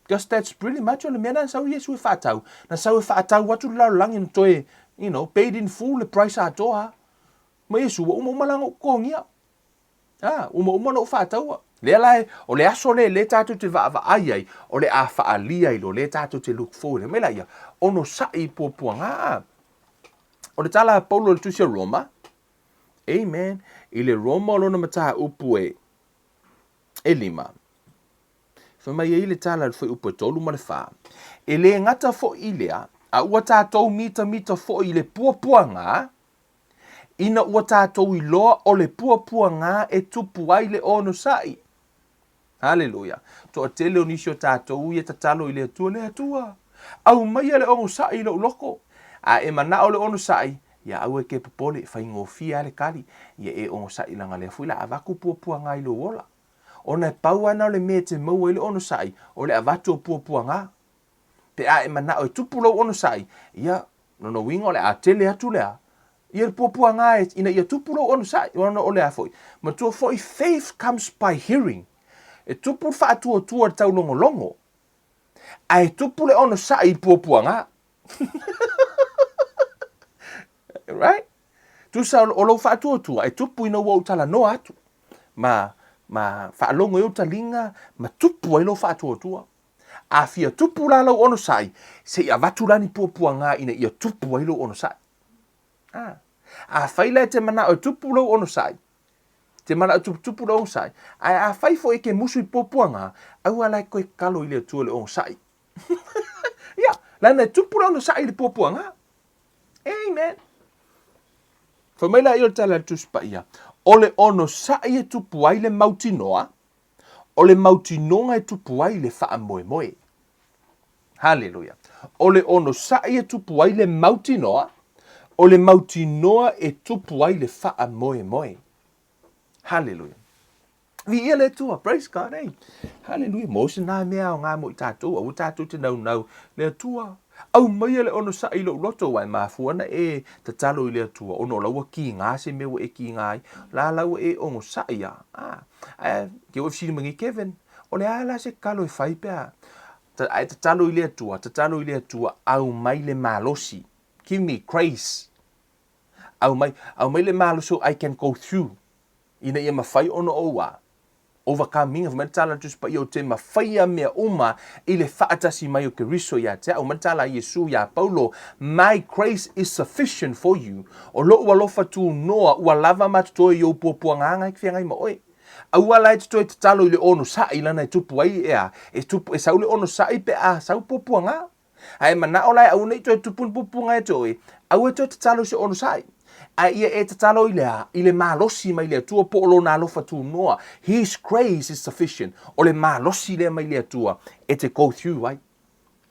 Because that's pretty much o le mea na sau Iesu e faatau. Na sau e faatau atu le lalolagi na toe, you know, paid in full le price atoa. Ma Iesu, ua uma uma la ona ou totogia. Ah, uma uma ona ou faataua. Lea la e, o le aso lea lea tātou te vaavaai ai, o le a faaalia ai loa, lea tātou te look forward ai. Mai la ia, onosai i puapuaga. Ah, o le tala a Paulo i le tusi a Roma, Amen. I le Roma o lona mataupu e, e lima. Fai mai ai le tala i le fuaiupu e 3 ma le 4. E le gata foi i lea, A ua tatou mitamita foi i le puapuaga, ina ua tatou iloa o le puapuaga e tupu ai le onosai. Haleluia. Toatele o nisi o tatou ia tatalo i le Atua, Le Atua, aumaia le onosai i lou loko. A e manao le onosai, ia aua e ke popole, faigofie lava le kali, ia e onosai leaga lea foi la avatu puapuaga i lou ola. Ona e pau lava na o le mea e te maua ai le onosai, o le avatu o puapuaga. Pe a e manao e tupu lou onosai, ia, lona uiga o le a tele atu le a? Ia le puapuaga e, ina ia tupu lou onosai, ona o le a foi? Matua foi, faith comes by hearing. E tupu le faatuatua i le taulogologo, ae tupu le onosai i le puapuaga. Right? Tusa o lou faatuatua e tupu ina ua ou talanoa atu, ma, ma faalogo ai ou taliga, ma tupu ai lou faatuatua. A fia tupu la lou onosai, se i avatu la ni puapuaga ina ia tupu ai lou onosai. A. Afai la e te manao e tupu lou onosai, te manao e tuputupu lou onosai, ae afai foi e ke musu i puapuaga, aua la e koe tatalo i le Atua i le onosai. Ia, leaga e tupu le onosai i le puapuaga. Amen. Fai mai laia o le tala a le Tusi Paia, o le onosai e tupu ai le mautinoa, O le mautinoga e tupu ai le faamoemoe. Haleluia. O le onosai e tupu ai le mautinoa, o le mautinoa e tupu ai le faamoemoe. Haleluia. Viia le Atua, praise God, eh. Haleluia. Mo se nā mea aoga mo i tātou, aua tātou te naunau le Atua. Aumaia le onosai i lou loto, aua e mafua ona e tatalo i le Atua, ona o la ua kīgā se mea ua e kīgā ai, la la ua e onosai a. Ah, ae ke ua e fesili mai nei, Kevin, o le a la se tatalo e fai pe a? Ae tatalo i le Atua, tatalo i le Atua, aumai le malosi. Give me grace. Aumai, aumai le malosi so I can go through. Ina ia mafai ona ou a. Overcoming, fai mai le tala a le Tusi Paia, ou te mafaia mea uma i le faatasi mai o Keriso ia te au. Mai le tala a Iesu iā Paulo, My grace is sufficient for you. O lou alofa tunoa ua lava ma totoe i ou puapuagaga e feagai ma oe. Aua la e te toe tatalo i le onosai lana e tupu ai ea, e tupu, e sau le onosai pe a sau puapuaga. A e manao la e aua ne i toe tupu ni pupuga ia te oe, aua e toe tatalo i se onosai. A ia e tatalo i le a? I le malosi mai le Atua po o lona alofa tunoa. His grace is sufficient. O le malosi lea mai le Atua e te go through ai.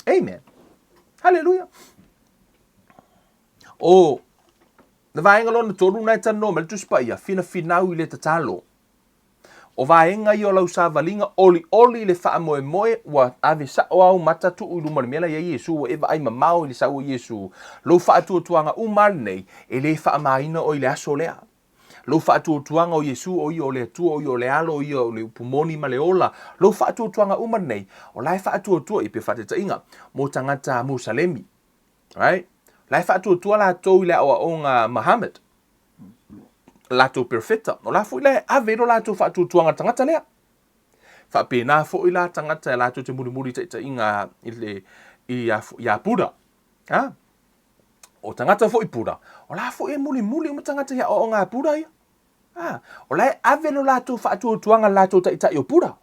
Amen. Hallelujah. O le vaega lona tolu na e talanoa mai le Tusi Paia, finafinau i le tatalo. O vaega ia o lau savaliga olioli i le faamoemoe ua ave sao au mata tuu i luma o le mea la i ai Iesu, ua e vaai mamao i le sau o Iesu. Lou faatuatuaga uma lava lenei, e le faamaina oe i le aso lea. Lou faatuatuaga o Iesu, o ia o le Atua, o ia o le Alo, o ia o le upu moni ma le ola. Lou faatuatuaga uma lenei, o la e faatuatua, ia pei o faataitaiga, mo tagata Musalemi. Right? La e faatuatua latou i le aoaoga a Muhammad, latou perofeta. O la foi la e ave i lo latou faatuatuaga tagata lea. Faapena foi la tagata e latou te mulimuli taitaiga i le i a, i Buddha. Ha? O tagata foi Buddha, o la foi e mulimuli uma tagata i aoaoga a Buddha ia. Ha? O la e ave lo latou faatuatuaga latou taitai o Buddha.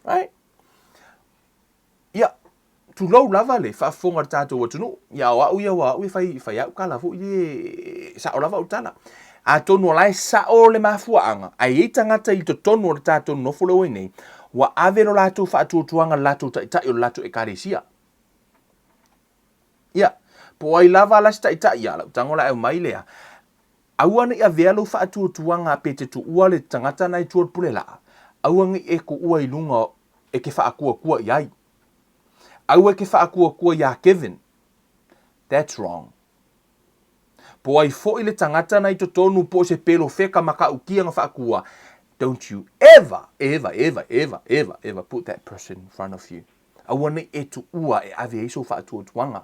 Right? Ia, tulou lava le faafofoga a le tatou atunuu. Ia, o au ia, aua o au e fai, fai au tala foi e sao lava au tala. Atonu o la e sao le mafuaaga, ae i ai tagata i totonu o le tatou nonofo lea ua i nei, ua ave lo latou faatuatuaga i le latou taitai o le latou ekalesia. Ia, po o ai lava la se taitai, ia, lau tago la e aumai lea, aua ne i avea lou faatuatuaga pe te tuua le tagata na i tua o le pule laa, aua ne i e tuua i luga e ke faakuakua i ai. Aua e ke faakuakua iā Kevin. That's wrong. Po ai foi le tagata na i totonu po o se pelofeka matautia na faakua, don't you ever, ever, ever, ever, ever, ever put that person in front of you. Aua nei e tuua e ave ai sou faatuatuaga.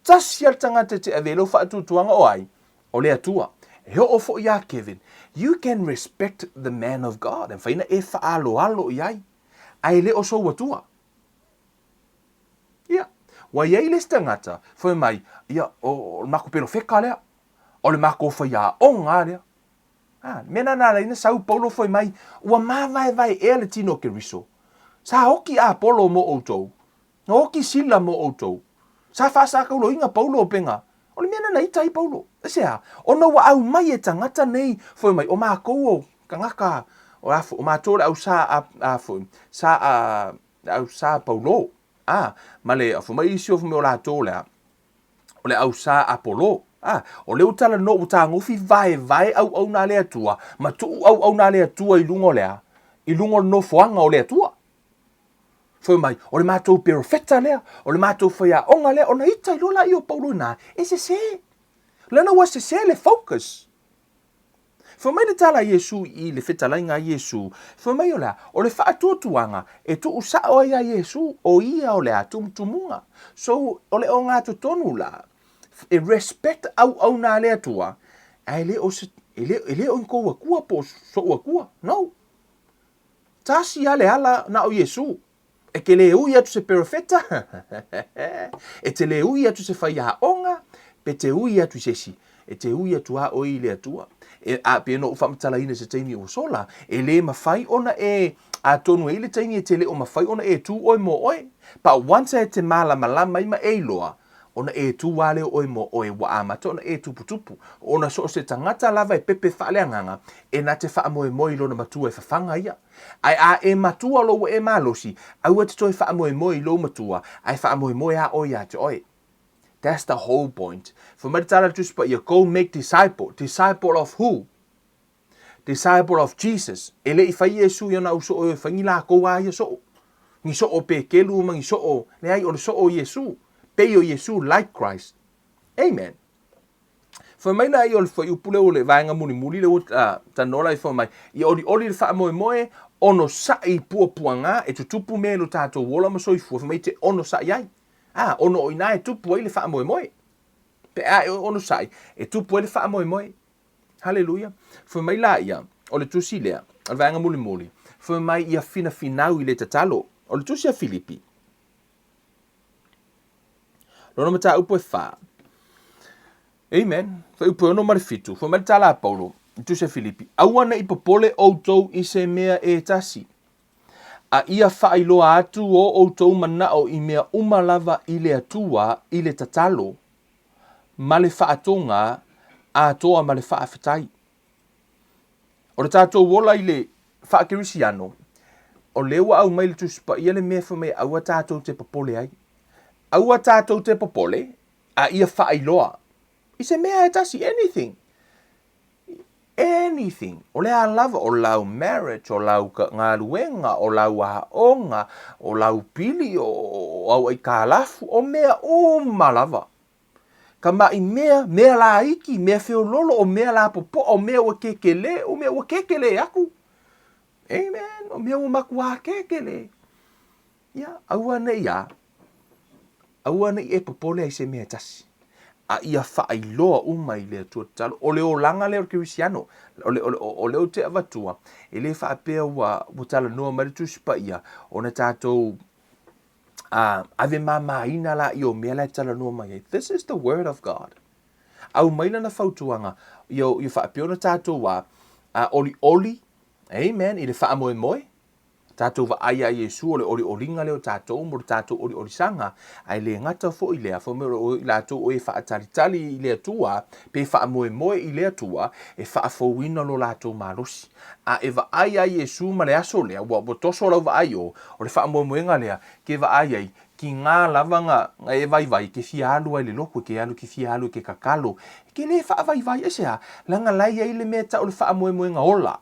Tasi a le tagata e te ave ai lou faatuatuaga o ai? O le Atua. E oo foi iā Kevin, you can respect the man of God, e mafai ona e faaaloalo i ai, ae le o sou Atua. Ia, ua i ai le isi tagata, fai mai, ia, o le makou pelofeka lea, o le makou faiaoga lea. A, le mea lena na ala ai ona sau Paulo fai mai, ua mavaevae ea le tino o Keriso. Sa oki Apolo mo outou, Na oki Sila mo outou. Sa faasakauloina Paulo o pega. O le mea lena na ita ai Paulo. Aisea? Ona ua aumai e tagata nei foi mai, o matou o tagata, o a foi, o matou o le au sa a, a foi, sa a, le au sa Paulo. A, ma le, foi mai isi o foi mai o latou o le a, o le au sa Apolo. A, o lea ua talanoa, ua tagofi vaevae auauna a le Atua, ma tuu auauna a le Atua i luga o le a? I luga o le nofoaga o le Atua. Fai mai, o le matou perofeta lea, o le matou faiaoga lea, ona ita ai loa laia o Paulo i ina, e sese. Leaga ua sese le focus. Fai mai le tala a Iesu i le fetalaiga a Iesu, fai mai o le a? O le faatuatuaga e tuu sao ai ia Iesu, o ia o le a? Tumutumuga. So, o le ogatotonu la, e respect auauna a le Atua, ae le o se, e le, e le o ni tou Atua po o so'u Atua. No. Tasi lava le ala na o Iesu. E te le ui atu se perofeta, e te le ui atu se faiaoga, pe te ui atu i se isi. E te ui atu a oe i le Atua. E, a, pei ona ou faamatalaina i se taimi ua sola, e le mafai ona e, atonu e i ai le taimi e te le o mafai ona e tu oe mo oe. But once e te malamalama ai ma e iloa, ona e tu lava lea oe mo oe, ua amata ona e tuputupu. Ona so o se tagata lava e pepe faaleagaga, e na te faamoemoe i lona matua e fafaga ia. Ae a e matua lou ua e malosi, aua e te toe faamoemoe i lou matua, ae faamoemoe a oe ia te oe. That's the whole point. Fai mai le tala a le Tusi Paia, Go make disciple. Disciple of who? Disciple of Jesus. E le i fai Iesu i ona au soo e fai ni lakou a ia soo. Ni soo Pekelu ma ni soo, leai, o le soo o Iesu. Pei o Iesu, like Christ. Amen. Fai mai la ia o le fuaiupu lea o le vaega mulimuli lea ua talanoa la i fai mai, ia olioli le faamoemoe, onosai i puapuaga e tutupu mea i lo tatou ola ma soifua, fai mai e te onosai ai. A, ono o i ina e tupu ai le faamoemoe. Pe a e onosai, e tupu ai le faamoemoe. Haleluia. Fai mai la ia, o le tusi lea, o le vaega mulimuli, fai mai ia finafinau i le tatalo. O le tusi a Filipi, Lona mataupu e wha. Amen. Fuaiupu e 6 ma le 7. Fai mai le tala a Paulo, i tusi a Filipi, Aua ne i popole outou i se mea e tasi, a ia faailoa atu o outou manao i mea uma lava i le Atua i le tatalo, ma le faatoga atoa ma le faafetai. O le tatou ola i le faakerisiano, o lea ua aumai le Tusi Paia le mea fai mai aua tatou te popole ai. Aua tatou te popole, a ia faailoa i se mea e tasi, anything. Anything. O le a lava, o lau marriage, o lau galuega, o lau aoga, o lau pili, o, o au aikalafu, o mea uma lava. Ka maʻi mea, mea laiki, mea feololo, o mea lapopoa, o mea ua kēkelē, o mea ua kēkelē aku. Amen. O mea ua makuā kēkelē. Ia, aua ne i a, aua ne i e popole ai se mea e tasi. A ia faailoa uma i le Atua tatalo. O le olaga lea o le Kerisiano, o le, o le, o le ou te avatua, e le faapea ua, ua talanoa mai le Tusi Paia, ona tatou a, ave māmāina la i o mea la e talanoa mai ai. This is the word of God. Aumai lana fautuaga, ia, ia faapea ona tatou a, a olioli, amen, i le faamoemoe, tatou vaai iā Iesu o le olioliga lea o tatou mo le tatou oliolisaga, ae le gata foi i lea, fai mai o i latou o e faatalitali i le Atua, pe faamoemoe i le Atua, e faafouina lo latou malosi. A e vaai iā Iesu ma le aso lea, ua, ua toso lau vaai o, o le faamoemoega lea, ke vaai ai, ki ngā lava nga, nga e vaivai, ke fia alu ai le loku, ke alu, ke fia alu ke kakalo, ke le faavaivai, aisea? Leaga la e i ai le mea e tau o le faamoemoega ola.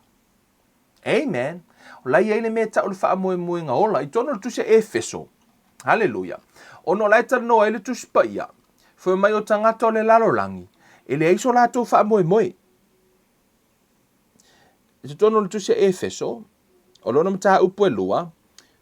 Amen. O la e i ai le mea e tau o le faamoemoega ola. I totonu o le tusi a Efeso. Haleluia. Ona o la e talanoa ai le Tusi Paia, fai mai o tagata o le lalolagi, e leai so latou faamoemoe. I totonu o le tusi a Efeso, o lona mataupu e lua,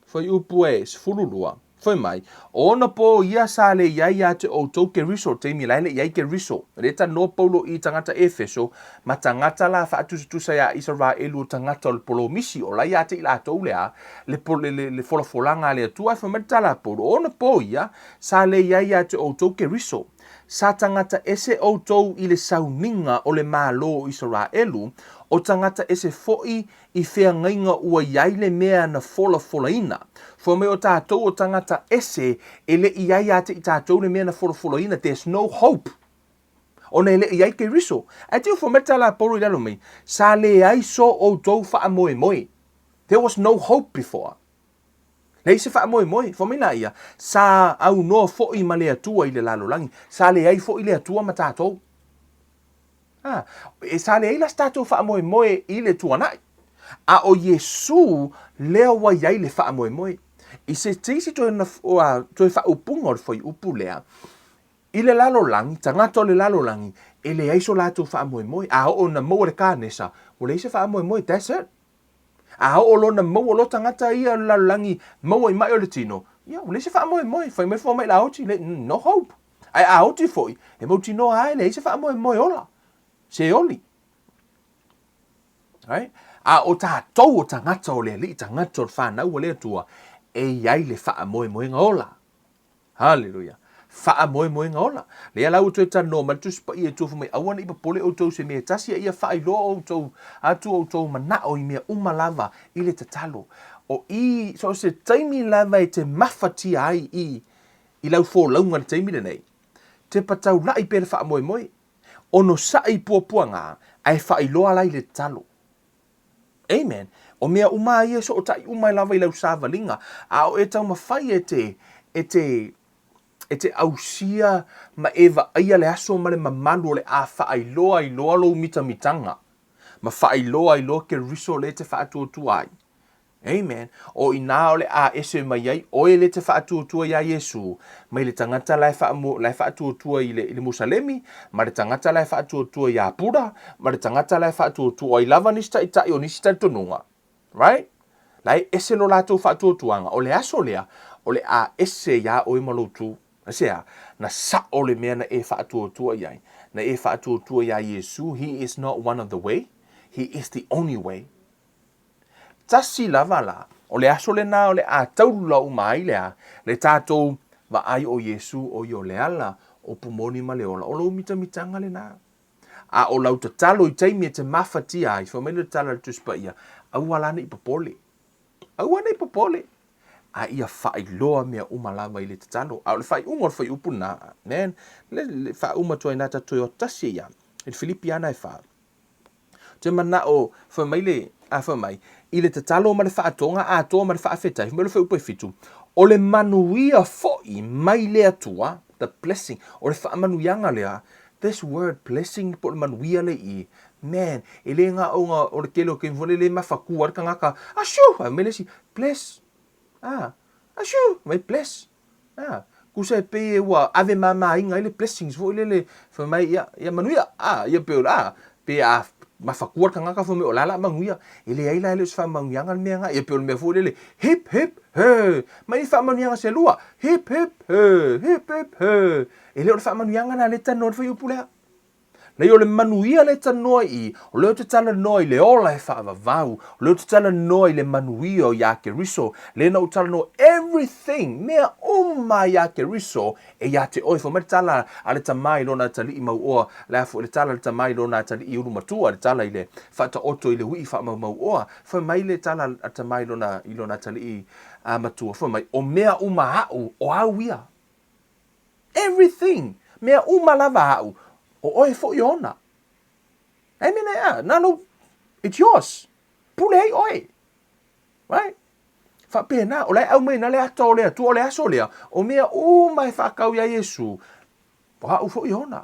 Fuaiupu e 12, Fai mai, o ona pō ia sa le i ai ia te outou Keriso, taimi la e le i ai Keriso. Le talanoa Paulo i tagata Efeso, ma tagata la faatusatusa iā Isaraelu o tagata o le polomisi, o la ia te i latou le a, le, le, le, le folafolaga a le Atua. Fai mai le tala a Paulo, o ona pō ia sa le i ai ia te outou Keriso. Sa tagata ese outou i le sauniga o le Malo o Isaraelu, O tagata ese foʻi i feagaiga ua i ai le mea na folafolaina. Fai mai o tatou o tagata ese e le i ai ia te i tatou le mea na folafolaina, there's no hope. Ona e le i ai Keriso. Ae te ufo mai le tala a Paulo i lalo mai, sa leai so outou faamoemoe. There was no hope before. Leai se faamoemoe. Fai mai laia, sa aunoa foi ma le Atua i le lalolagi. Sa leai foi le Atua ma tatou. A, e sa leai la se tatou faamoemoe i le tuanai. A o Iesu lea ua i ai le faamoemoe. I se isi toe, toe faaupuga o le fuaiupu lea, i le lalolagi, tagata o le lalolagi, e leai so latou faamoemoe. A oo ina maua le kanesa, ua leai se faamoemoe, that's it. A oo loa ina maua loa tagata ia o le lalolagi maua i mai o le tino, ia, ua leai se faamoemoe, fai mai fua mai la oti, no hope. Ae a oti foi, e mautinoa lava e leai se faamoemoe ola, se oli. Right? A o tatou o tagata o le Alii, tagata o le whanau a le Atua, e i ai le faamoemoega ola. Haleluia. Faamoemoega ola. Lea la ua toe talanoa mai le Tusi Paia i tua fai mai, Aua ne i popole outou i se mea e tasi, a ia faailoa outou atu outou manao i mea uma lava i le tatalo. O i, so o se taimi lava e te mafatia ai i, i lau folauga i le taimi lenei, tepa taulai pea le faamoemoe, onosai i puapuaga, ae faailoa la i le tatalo. Amen. O mea uma a ia e sootaʻi uma ai lava i lau savaliga, a o e taumafai e te, e te, e te ausia ma e vaaia le aso ma le mamalu o le a faailoa ai loa lou mitamitaga, ma faailoa ai loa Keriso lea e te faatuatua ai. Amen. O inā o le a ese mai ai oe lea e te faatuatua iā Iesū, mai le tagata la e faamu, la e faatuatua i le, i le Musalemi, ma le tagata la e faatuatua iā Buddha, ma le tagata la e faatuatua, o ai lava nisi taitai o nisi talitonuga. Right? La e ese lo latou faatuatuaga. O le aso lea, o le a ese iā oe ma lou tū. Aisea? Na sa'o le mea na e faatuatua i ai. Na e faatuatua iā Iesū, He is not one of the way, He is the only way. Tasi lava la, o le aso lena o le a taulula uma ai le a, le tatou vaai o Iesu o ia o le ala o pumoni ma le ola, o lou mitamitaga lena. A o lau tatalo i taimi e te mafatia ai, fai mai le tala a le Tusi Paia, aua la nei popole. Aua nei popole. A ia faailoa mea uma lava i le tatalo. A o le faaiuga o le fuaiupu lena, man, le, le faauma atu ai na tatou toe o tasi ai ia, i le Filipiana e fa. Te manao, fai mai le, a fai mai, i le tatalo ma le faatoga atoa ma le faafetai, fai mai le fuaiupu e fitu, o le manuia foi mai le Atua, the blessing, o le faamanuiaga lea, this word blessing po o le manuia le i, man, e le na o o le tele o taimi foi lele mafatua ai le tagata, ashoo, fai mai le isi, bless, ah, ashoo, fai mai bless. A, tusa e pei e ua ave māmāina ai le blessings foi lele, fai mai, ia, ia manuia, a, ia pei o le, a, pe a mafatua le tagata fai mai o la e la manuia. E leai la e le o se faamanuiaga le mea na, ia pei o le mea foi lele, hip hip her, mai ni faamanuiaga se lua, hip hip her, hip hip her. E le o le faamanuiaga la lea e talanoa ai le fuaiupu lea. Nei o le manuia lea e talanoa i i, o lea ou te talanoa i le ola e faavavau, o lea ou te talanoa i le manuia o iā Keriso, lea na ou talanoa everything, mea uma iā Keriso e iā te oe. Fai mai le tala a le tama i lona atalii mauoa, le a foi le tala a le tama i lona atalii ulu matua, le tala i le faataoto i le uiʻi faamaumauoa. Fai mai le tala a le tama i lona, i lona atalii matua, fai mai, o mea uma aʻu, o au ia. Everything! Mea uma lava aʻu, o oe foi ona. Amen ea, na lou, it's yours. Pule ai oe. Right? Faapena, o la e aumai na le ata o le Atua, o le aso lea, o mea uma e faatau iā Iesu, o aʻu foi ona.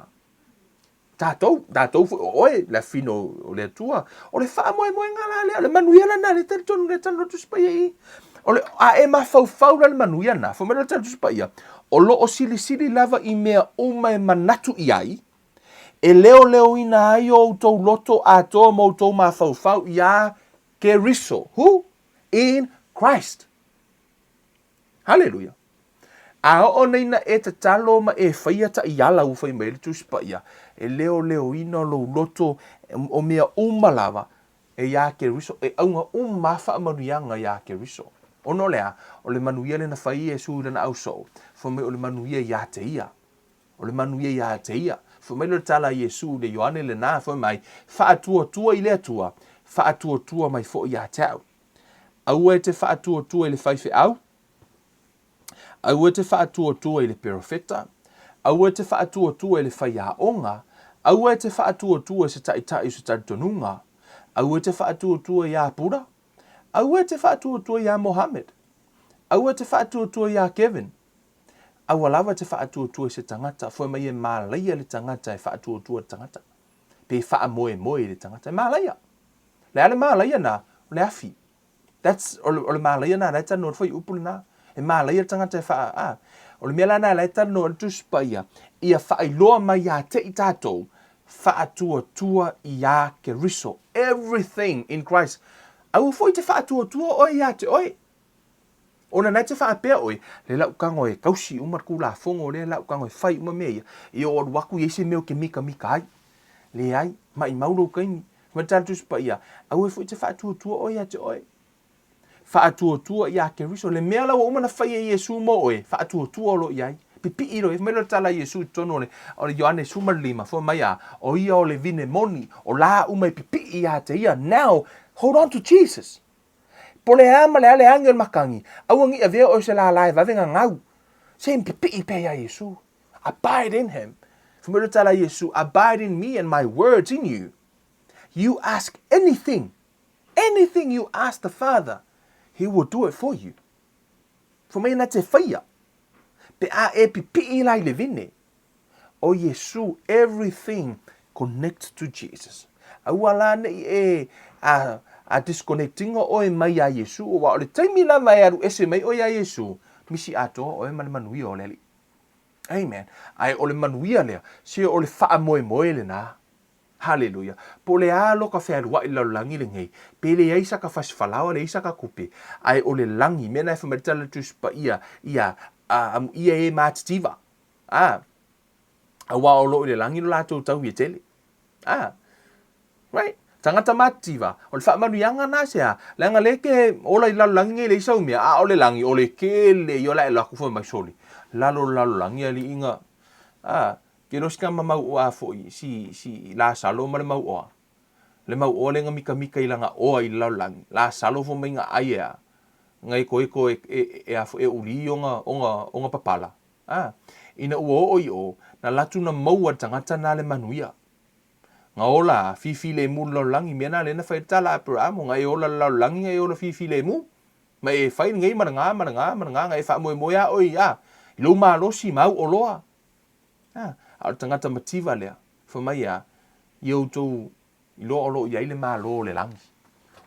Tatou, tatou foi, o oe, le afino o le Atua. O le faamoemoega la lea, o le manuia lena, le talitonu le tala o le Tusi Paia i i. O le, a e mafaufau la le manuia lena, fai mai le tala o le Tusi Paia, o lo o silisili lava i mea uma e manatu i ai, e leoleoina ai o outou loto atoa ma outou mafaufau iā Keriso. Who? In Christ. Haleluia! A oo nei na e tatalo ma e faia taiala ua fai mai ai le Tusi Paia, e leoleoina lou loto o mea uma lava e iā Keriso, e auga uma a faamanuiaga iā Keriso. Ona o le a? O le manuia lea na fai Iesu i lana ausoo, fai mai o le manuia iā te ia. O le manuia iā te ia. Fai mai lea o le tala a Iesu i le Ioane lena, fai mai, Faatuatua i le Atua, faatuatua mai foi ia te au. Aua e te faatuatua i le faifeau, aua e te faatuatua i le perofeta, aua e te faatuatua i le faiaoga, aua e te faatuatua i se taitai o se talitonuga, aua e te faatuatua iā Buddha, aua e te faatuatua iā Mohammed, aua e te faatuatua iā Kevin, aua lava e te faatuatua i se tagata, fai mai e mālaia le tagata e faatuatua i le tagata, pe faamoemoe i le tagata, e mālaia. Le a le mālaia nā, o le afi. That's, o le, o le mālaia nā, la e talanoa le fuaiupu lenā. E mālaia le tagata e wha, a. O le mea la nā, la e talanoa le Tusi Paia, ia whaailoa mai iā te i tātou, whaatuatua iā Keriso. Everything in Christ. Aua foi te whaatuatua oe iā te oe. Ona na te whaapea oe, le lau kago e kausi uma le kulafogo lea lau kago e fai uma mea ia, ia o alu aku i ai se mea o ke mikamika ai. Leai, maimau lou kaimi. Fai mai le tala Tusi Paia, aua foi te faatuatua oe ia te oe. Faatuatua iā Keriso, le mea la ua uma na fai e Iesu mo oe, faatuatua o lo i ai. Pipii lo i ai. Fai mai lea o le tala a Iesu i totonu o le, o le Ioane 15, fai mai a, o ia o le vine moni, o la uma e pipii ia te ia. Now, hold on to Jesus. Po le a ma le a le agi o le makani, aua ne i avea oe se lālā e vave gagau. Se i pipii pea iā Iesu. Abide in him. Fai mai le tala a Iesu, abide in me and my words in you. You ask anything, anything you ask the Father, he will do it for you. Fai mai na te whaia, pe a e pipii la i le vine, O Iesu, everything connect to Jesus. Aua la nei e a, a disconnectinga oe mai iā Iesu, aua o le taimi lava e alu ese mai oe iā Iesu, misi atoa oe ma le manuia o le Alii. Amen. Ae o le manuia lea, se o le faamoemoe lenā. Haleluia. Po o le a loka fealuai i le lalolagi lenei, pe leai sa ka fasi falaoa, leai sa ka kupe, ae o le lagi, mea na e fai mai le Tala o le Tusi Paia, ia, a, amuia e matitiva. A, aua o lo o i le lagi lo latou tau ia tele. A, right? Tagata matitiva, o le faamanuiaga na se a, leaga le ke ola i lalolagi nei leai sau mea, a o le lagi, o le kele ia o le a e alu atu fai mai sole, lalo o le lalolagi alii ga, a, ke lo si ka ma mau oa foi, si, si Lasalo ma le mau oa. Le mau oa le ga mikamika i lana oa i le lalolagi, Lasalo fai mai ga ai e a, ga ekoeko e, e, e a foi e uli ona, ona, ona papala. A, ina ua oo i o, na latu na maua le tagata na le manuia. Nga ola a, fifilemu le lalolagi, mea na lea na fai le tala a Aperahamo, nga e ola le lalolagi nga e ola fifilemu. Ma e fai lenei ma lena ma lena ma lena, nga e faamoemoe a oe a, i lou malosi ma au oloa. A, a o le tagata mativa lea, fai mai a, ia outou Iloa o lo o i ai le Malo o le lagi.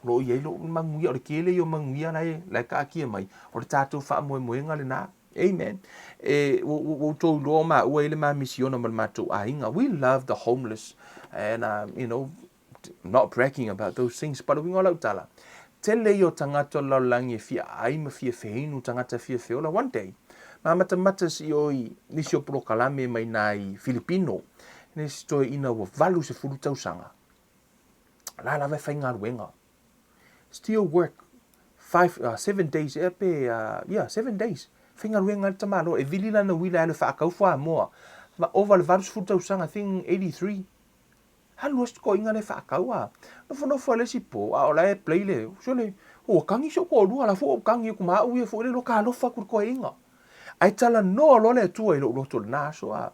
O lo o i ai lou manuia, o le tele ia o manuia la e, la e taatia mai, o le tatou faamoemoega lena. Amen. E, ua, ua, ua outou iloa o maua e le ma misiona ma le matou aiga. We love the homeless and, you know, not bragging about those things, but le uiga o lau tala, tele ia o tagata o le lalolagi e fia ai ma fia feinu, tagata e fia feola. One day, ma matamata si o i nisi o polokalame mai nai Filipino, le isi toeaina ua 80 tausaga, la lava e faigaluega. Still work five, seven days ea pe, yeah, 7 days. Faigaluega ai le tamaloa, e vili lana uila e alu e faatau fuamoa. Ma ova le 80 tausaga, I think 83. Alu ai si toeaina lea e faatau a. Nofonofo ai le isi po, a o la e play le, sole, ua tagi si ou toalua, la foi ua ou tagi atu ma au ia foi le loka alofa atu i le toeaina. Ae talanoa loa le Atua i lou loto i lena aso a.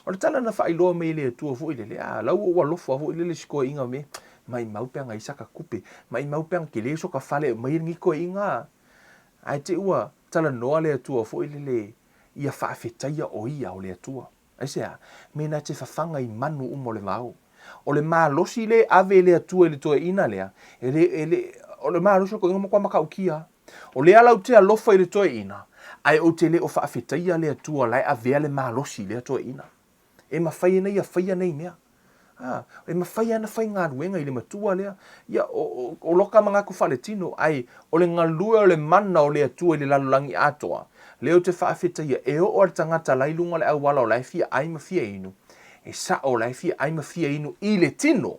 O le tala na faailoa mai e le Atua foi lele, a, lau ua ou alofa foi lele i si toeaina me, maimau pe ana i saka kupe, maimau pe ana tele soka fale e aumai ai lenei toeaina. Ae te i ua talanoa le Atua foi lele ia faafetaia o ia o le Atua. Aisea? Mēnā te whawhanga i manu uma o le vao. O le malosi le ave e le Atua i le toeaina lea, e le, e le, o le malosi o le toeaina matua matautia. O lea lau te alofa i le toeaina, ae ou te le o faafetaia le Atua la e avea le malosi i lea toeaina. E mafai ana ia faia nei mea. A, e mafai ana faigaluega i le matua lea. Ia, o, o, o loka manatu faaletino, ae o le galue o le mana o le Atua i le lalolagi atoa, lea ou te faafetaia, e oo a le tagata la i luga o le auala o la e fia ai ma fia inu, e sao o la e fia ai ma fia inu i le tino,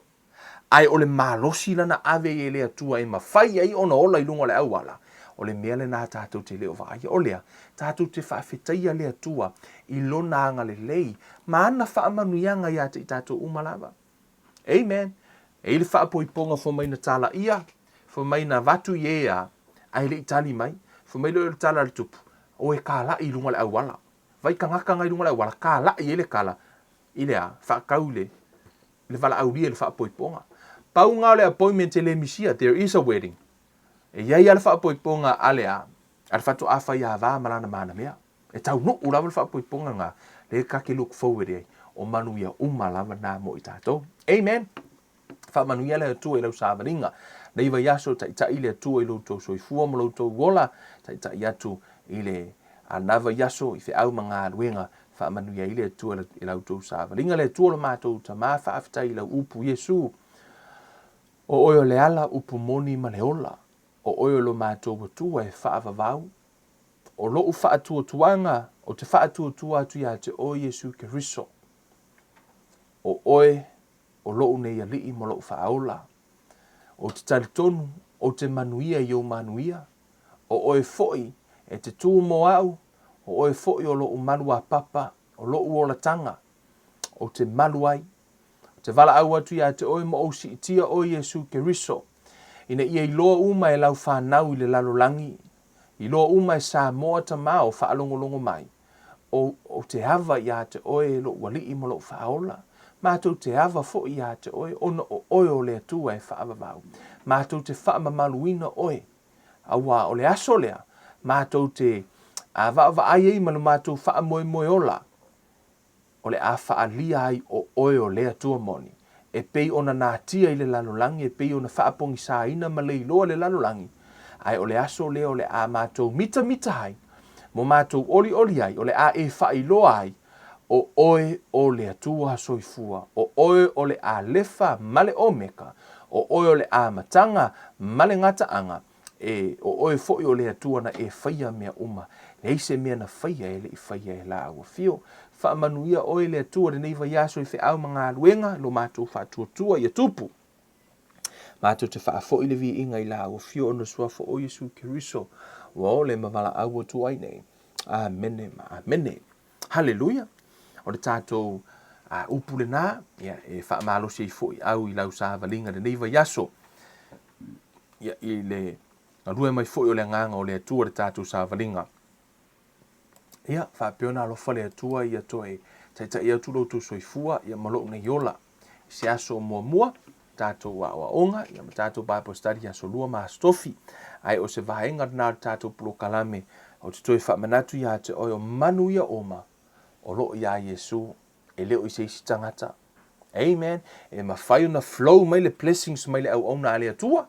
ae o le malosi lana ave ai e le Atua e mafai ai ona ola i luga o le auala, O le mea lena tatou te le o vaaia, o lea, tatou te faafetaia le Atua i Lona agalelei ma ana faamanuiaga ia te i tatou uma lava. Amen. E i le faapoipoga fai mai na talaia, fai mai na avatu i e a, ae le i tali mai. Fai mai lea o le tala a le tupu, o e kalai i luga o le auala. Vai tagata na i luga o le auala, kalai ai le kala i le a, faatau i le, le valaaulia i le faapoipoga. Pau na o le appointment e le misia, there is a wedding. E i ai lava le faapoipoga a le a, a le faatoa faiava ma lana manamea. E taunuu lava le faapoipoga lena, lea ta te look forward i ai, o manuia uma lava na mo i tatou. Amen! Faamanuia le Atua i lau savaliga. Nei vaiaso, taitai le Atua i lo outou soifua ma lo outou ola, taitai atu i le na vaiaso i feau ma galuega, faamanuia ai le Atua i la outou savaliga. Le Atua o lo matou Tama, faafetai i lau upu Iesu. O oe o le ala, upu moni ma le ola. O oe o lo matou Atua e faavavau. O loʻu faatuatuaga, ou te faatuatua atu iā te oe Iesu Keriso. O oe o loʻu nei Alii ma loʻu Faaola. Ou te talitonu, ou te manuia i ou manuia. O oe foi e te tū mō au, o oe foi o loʻu malu ā-papa, o loʻu olataga, ou te malu ai. Ou te valaau atu iā te oe ma ou siitia oe Iesu Keriso, ina ia iloa uma e lau whanau i le lalolagi, iloa uma e Samoa Tama o faalogologo mai, o, ou te ava iā te oe e loʻu Alii ma loʻu Faaola. Matou te ava foi iā te oe, ona o oe o le Atua e faavavau. Matou te faamamaluina oe, auā o le aso lea, matou te vaavaai ai ma lo matou faamoemoe ola, o le a faaalia ai o oe o le Atua moni, e pei ona natia i le lalolagi, e pei ona faapogisaina ma leiloa le lalolagi, ae o le aso lea o le a matou mitamita ai, mo matou olioli ai, o le a e faailoa ai, o oe o le Atua soifua, o oe o le Alefa ma le Omeka, o oe o le Amataga ma le Gataaga, E, o oe foi o le Atua na e faia mea uma, leai se mea na faia e le i faia e lāua. Fio, faamanuia oe le Atua lenei vaiaso i feau ma galuega, lo matou faatuatua ia tupu. Matou te faafoi le viiga i lāua fio ona suafa o Iesu Keriso, ua ole ma valaau atu ai nei. Amene ma amene. Haleluia! O le tatou upu lena, ia, e faamalosi ai foi au i lau savaliga lenei vaiaso. Ia, i le galue mai foi o le agaga o le Atua le tatou savaliga. Ia, faapea ona alofa le Atua ia toe taitai atu lo outou soifua ia ma lou nei ola. I se aso muamua, tatou aoaoga ia ma tatou Bible study aso lua ma aso tofi. Ae o se vaega lena o le tatou polokalame ou te toe faamanatu iā te oe o manuia uma o loo iā Iesu e le o i se isi tagata. Amen. E mafai ona flow mai le blessings mai le auauna a le Atua.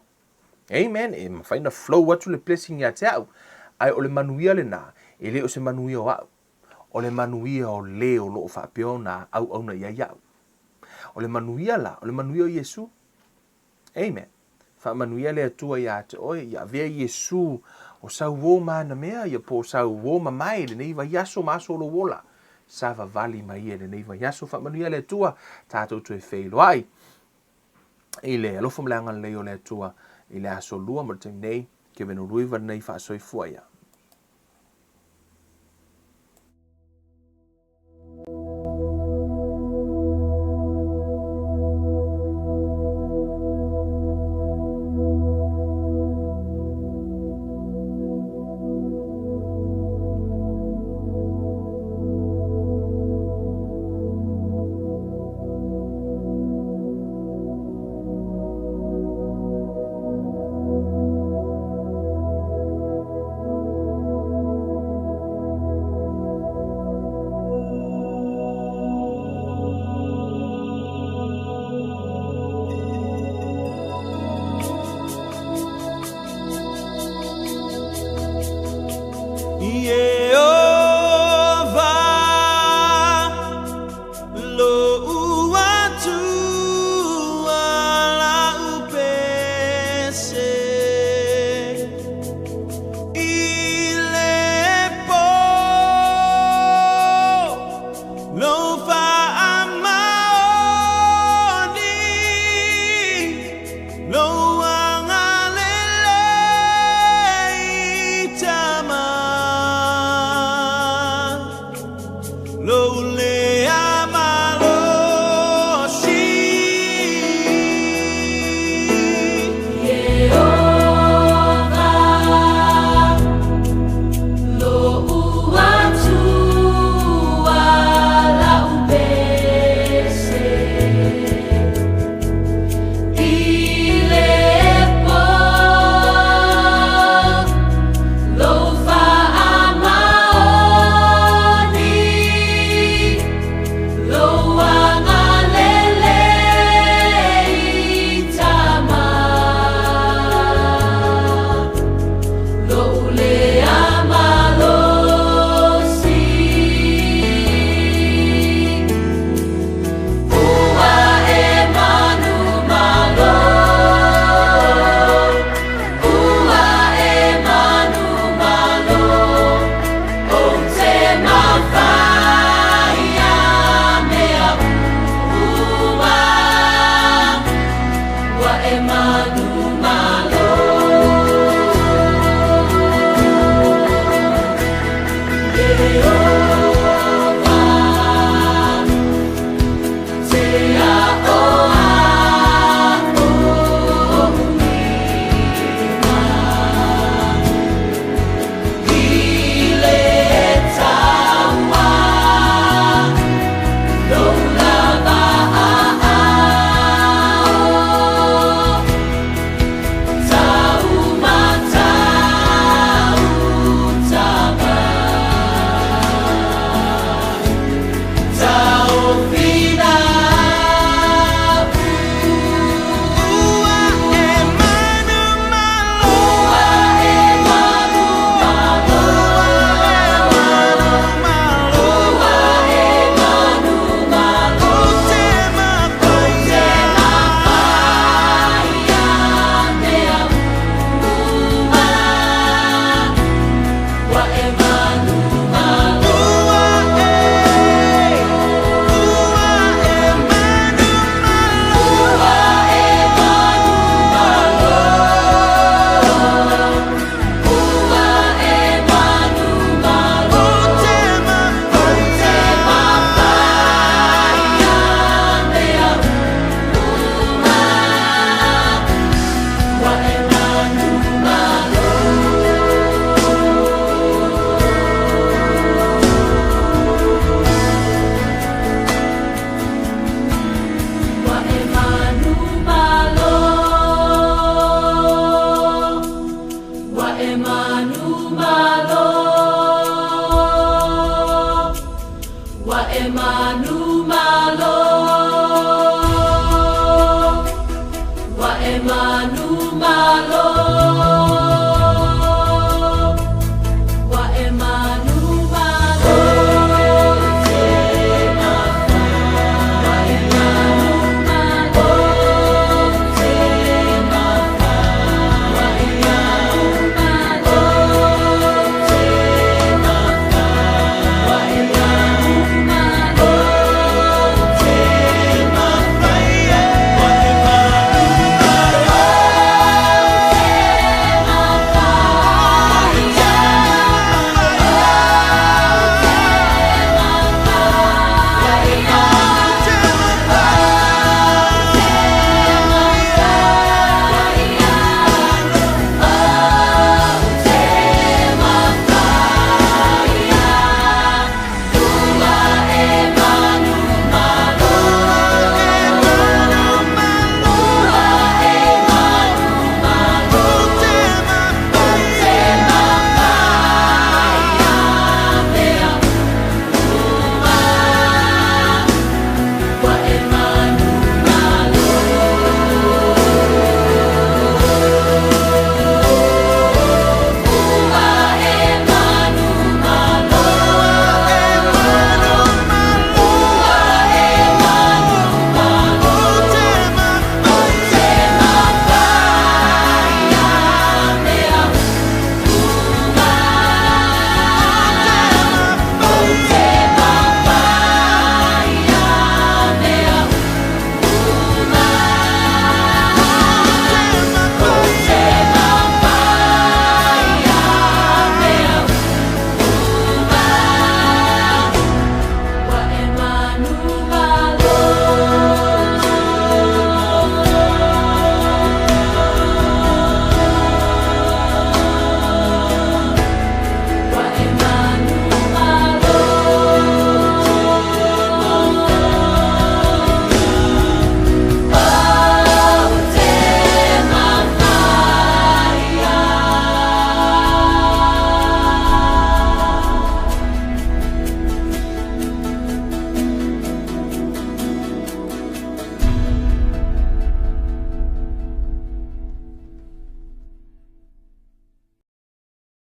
Amen. E mafai ona flow atu le blessing ia te au. Ae o le manuia lena, e le o se manuia o au. O le manuia o le o loo faapea ona auauna i ai au. O le manuia la, o le manuia o Iesu. Amen. Faamanuia le Atua iā te oe, ia avea Iesu o sau uō manamea, ia po o sau uō mamae i lenei vaiaso ma aso o lou ola. Savavali mai ia i lenei vaiaso. Faamanuia le Atua, tatou toe feiloai i le alofa ma le agalelei o le Atua i le aso lua ma le taimi nei, Kevin Uluiva lenei faasoifua ia.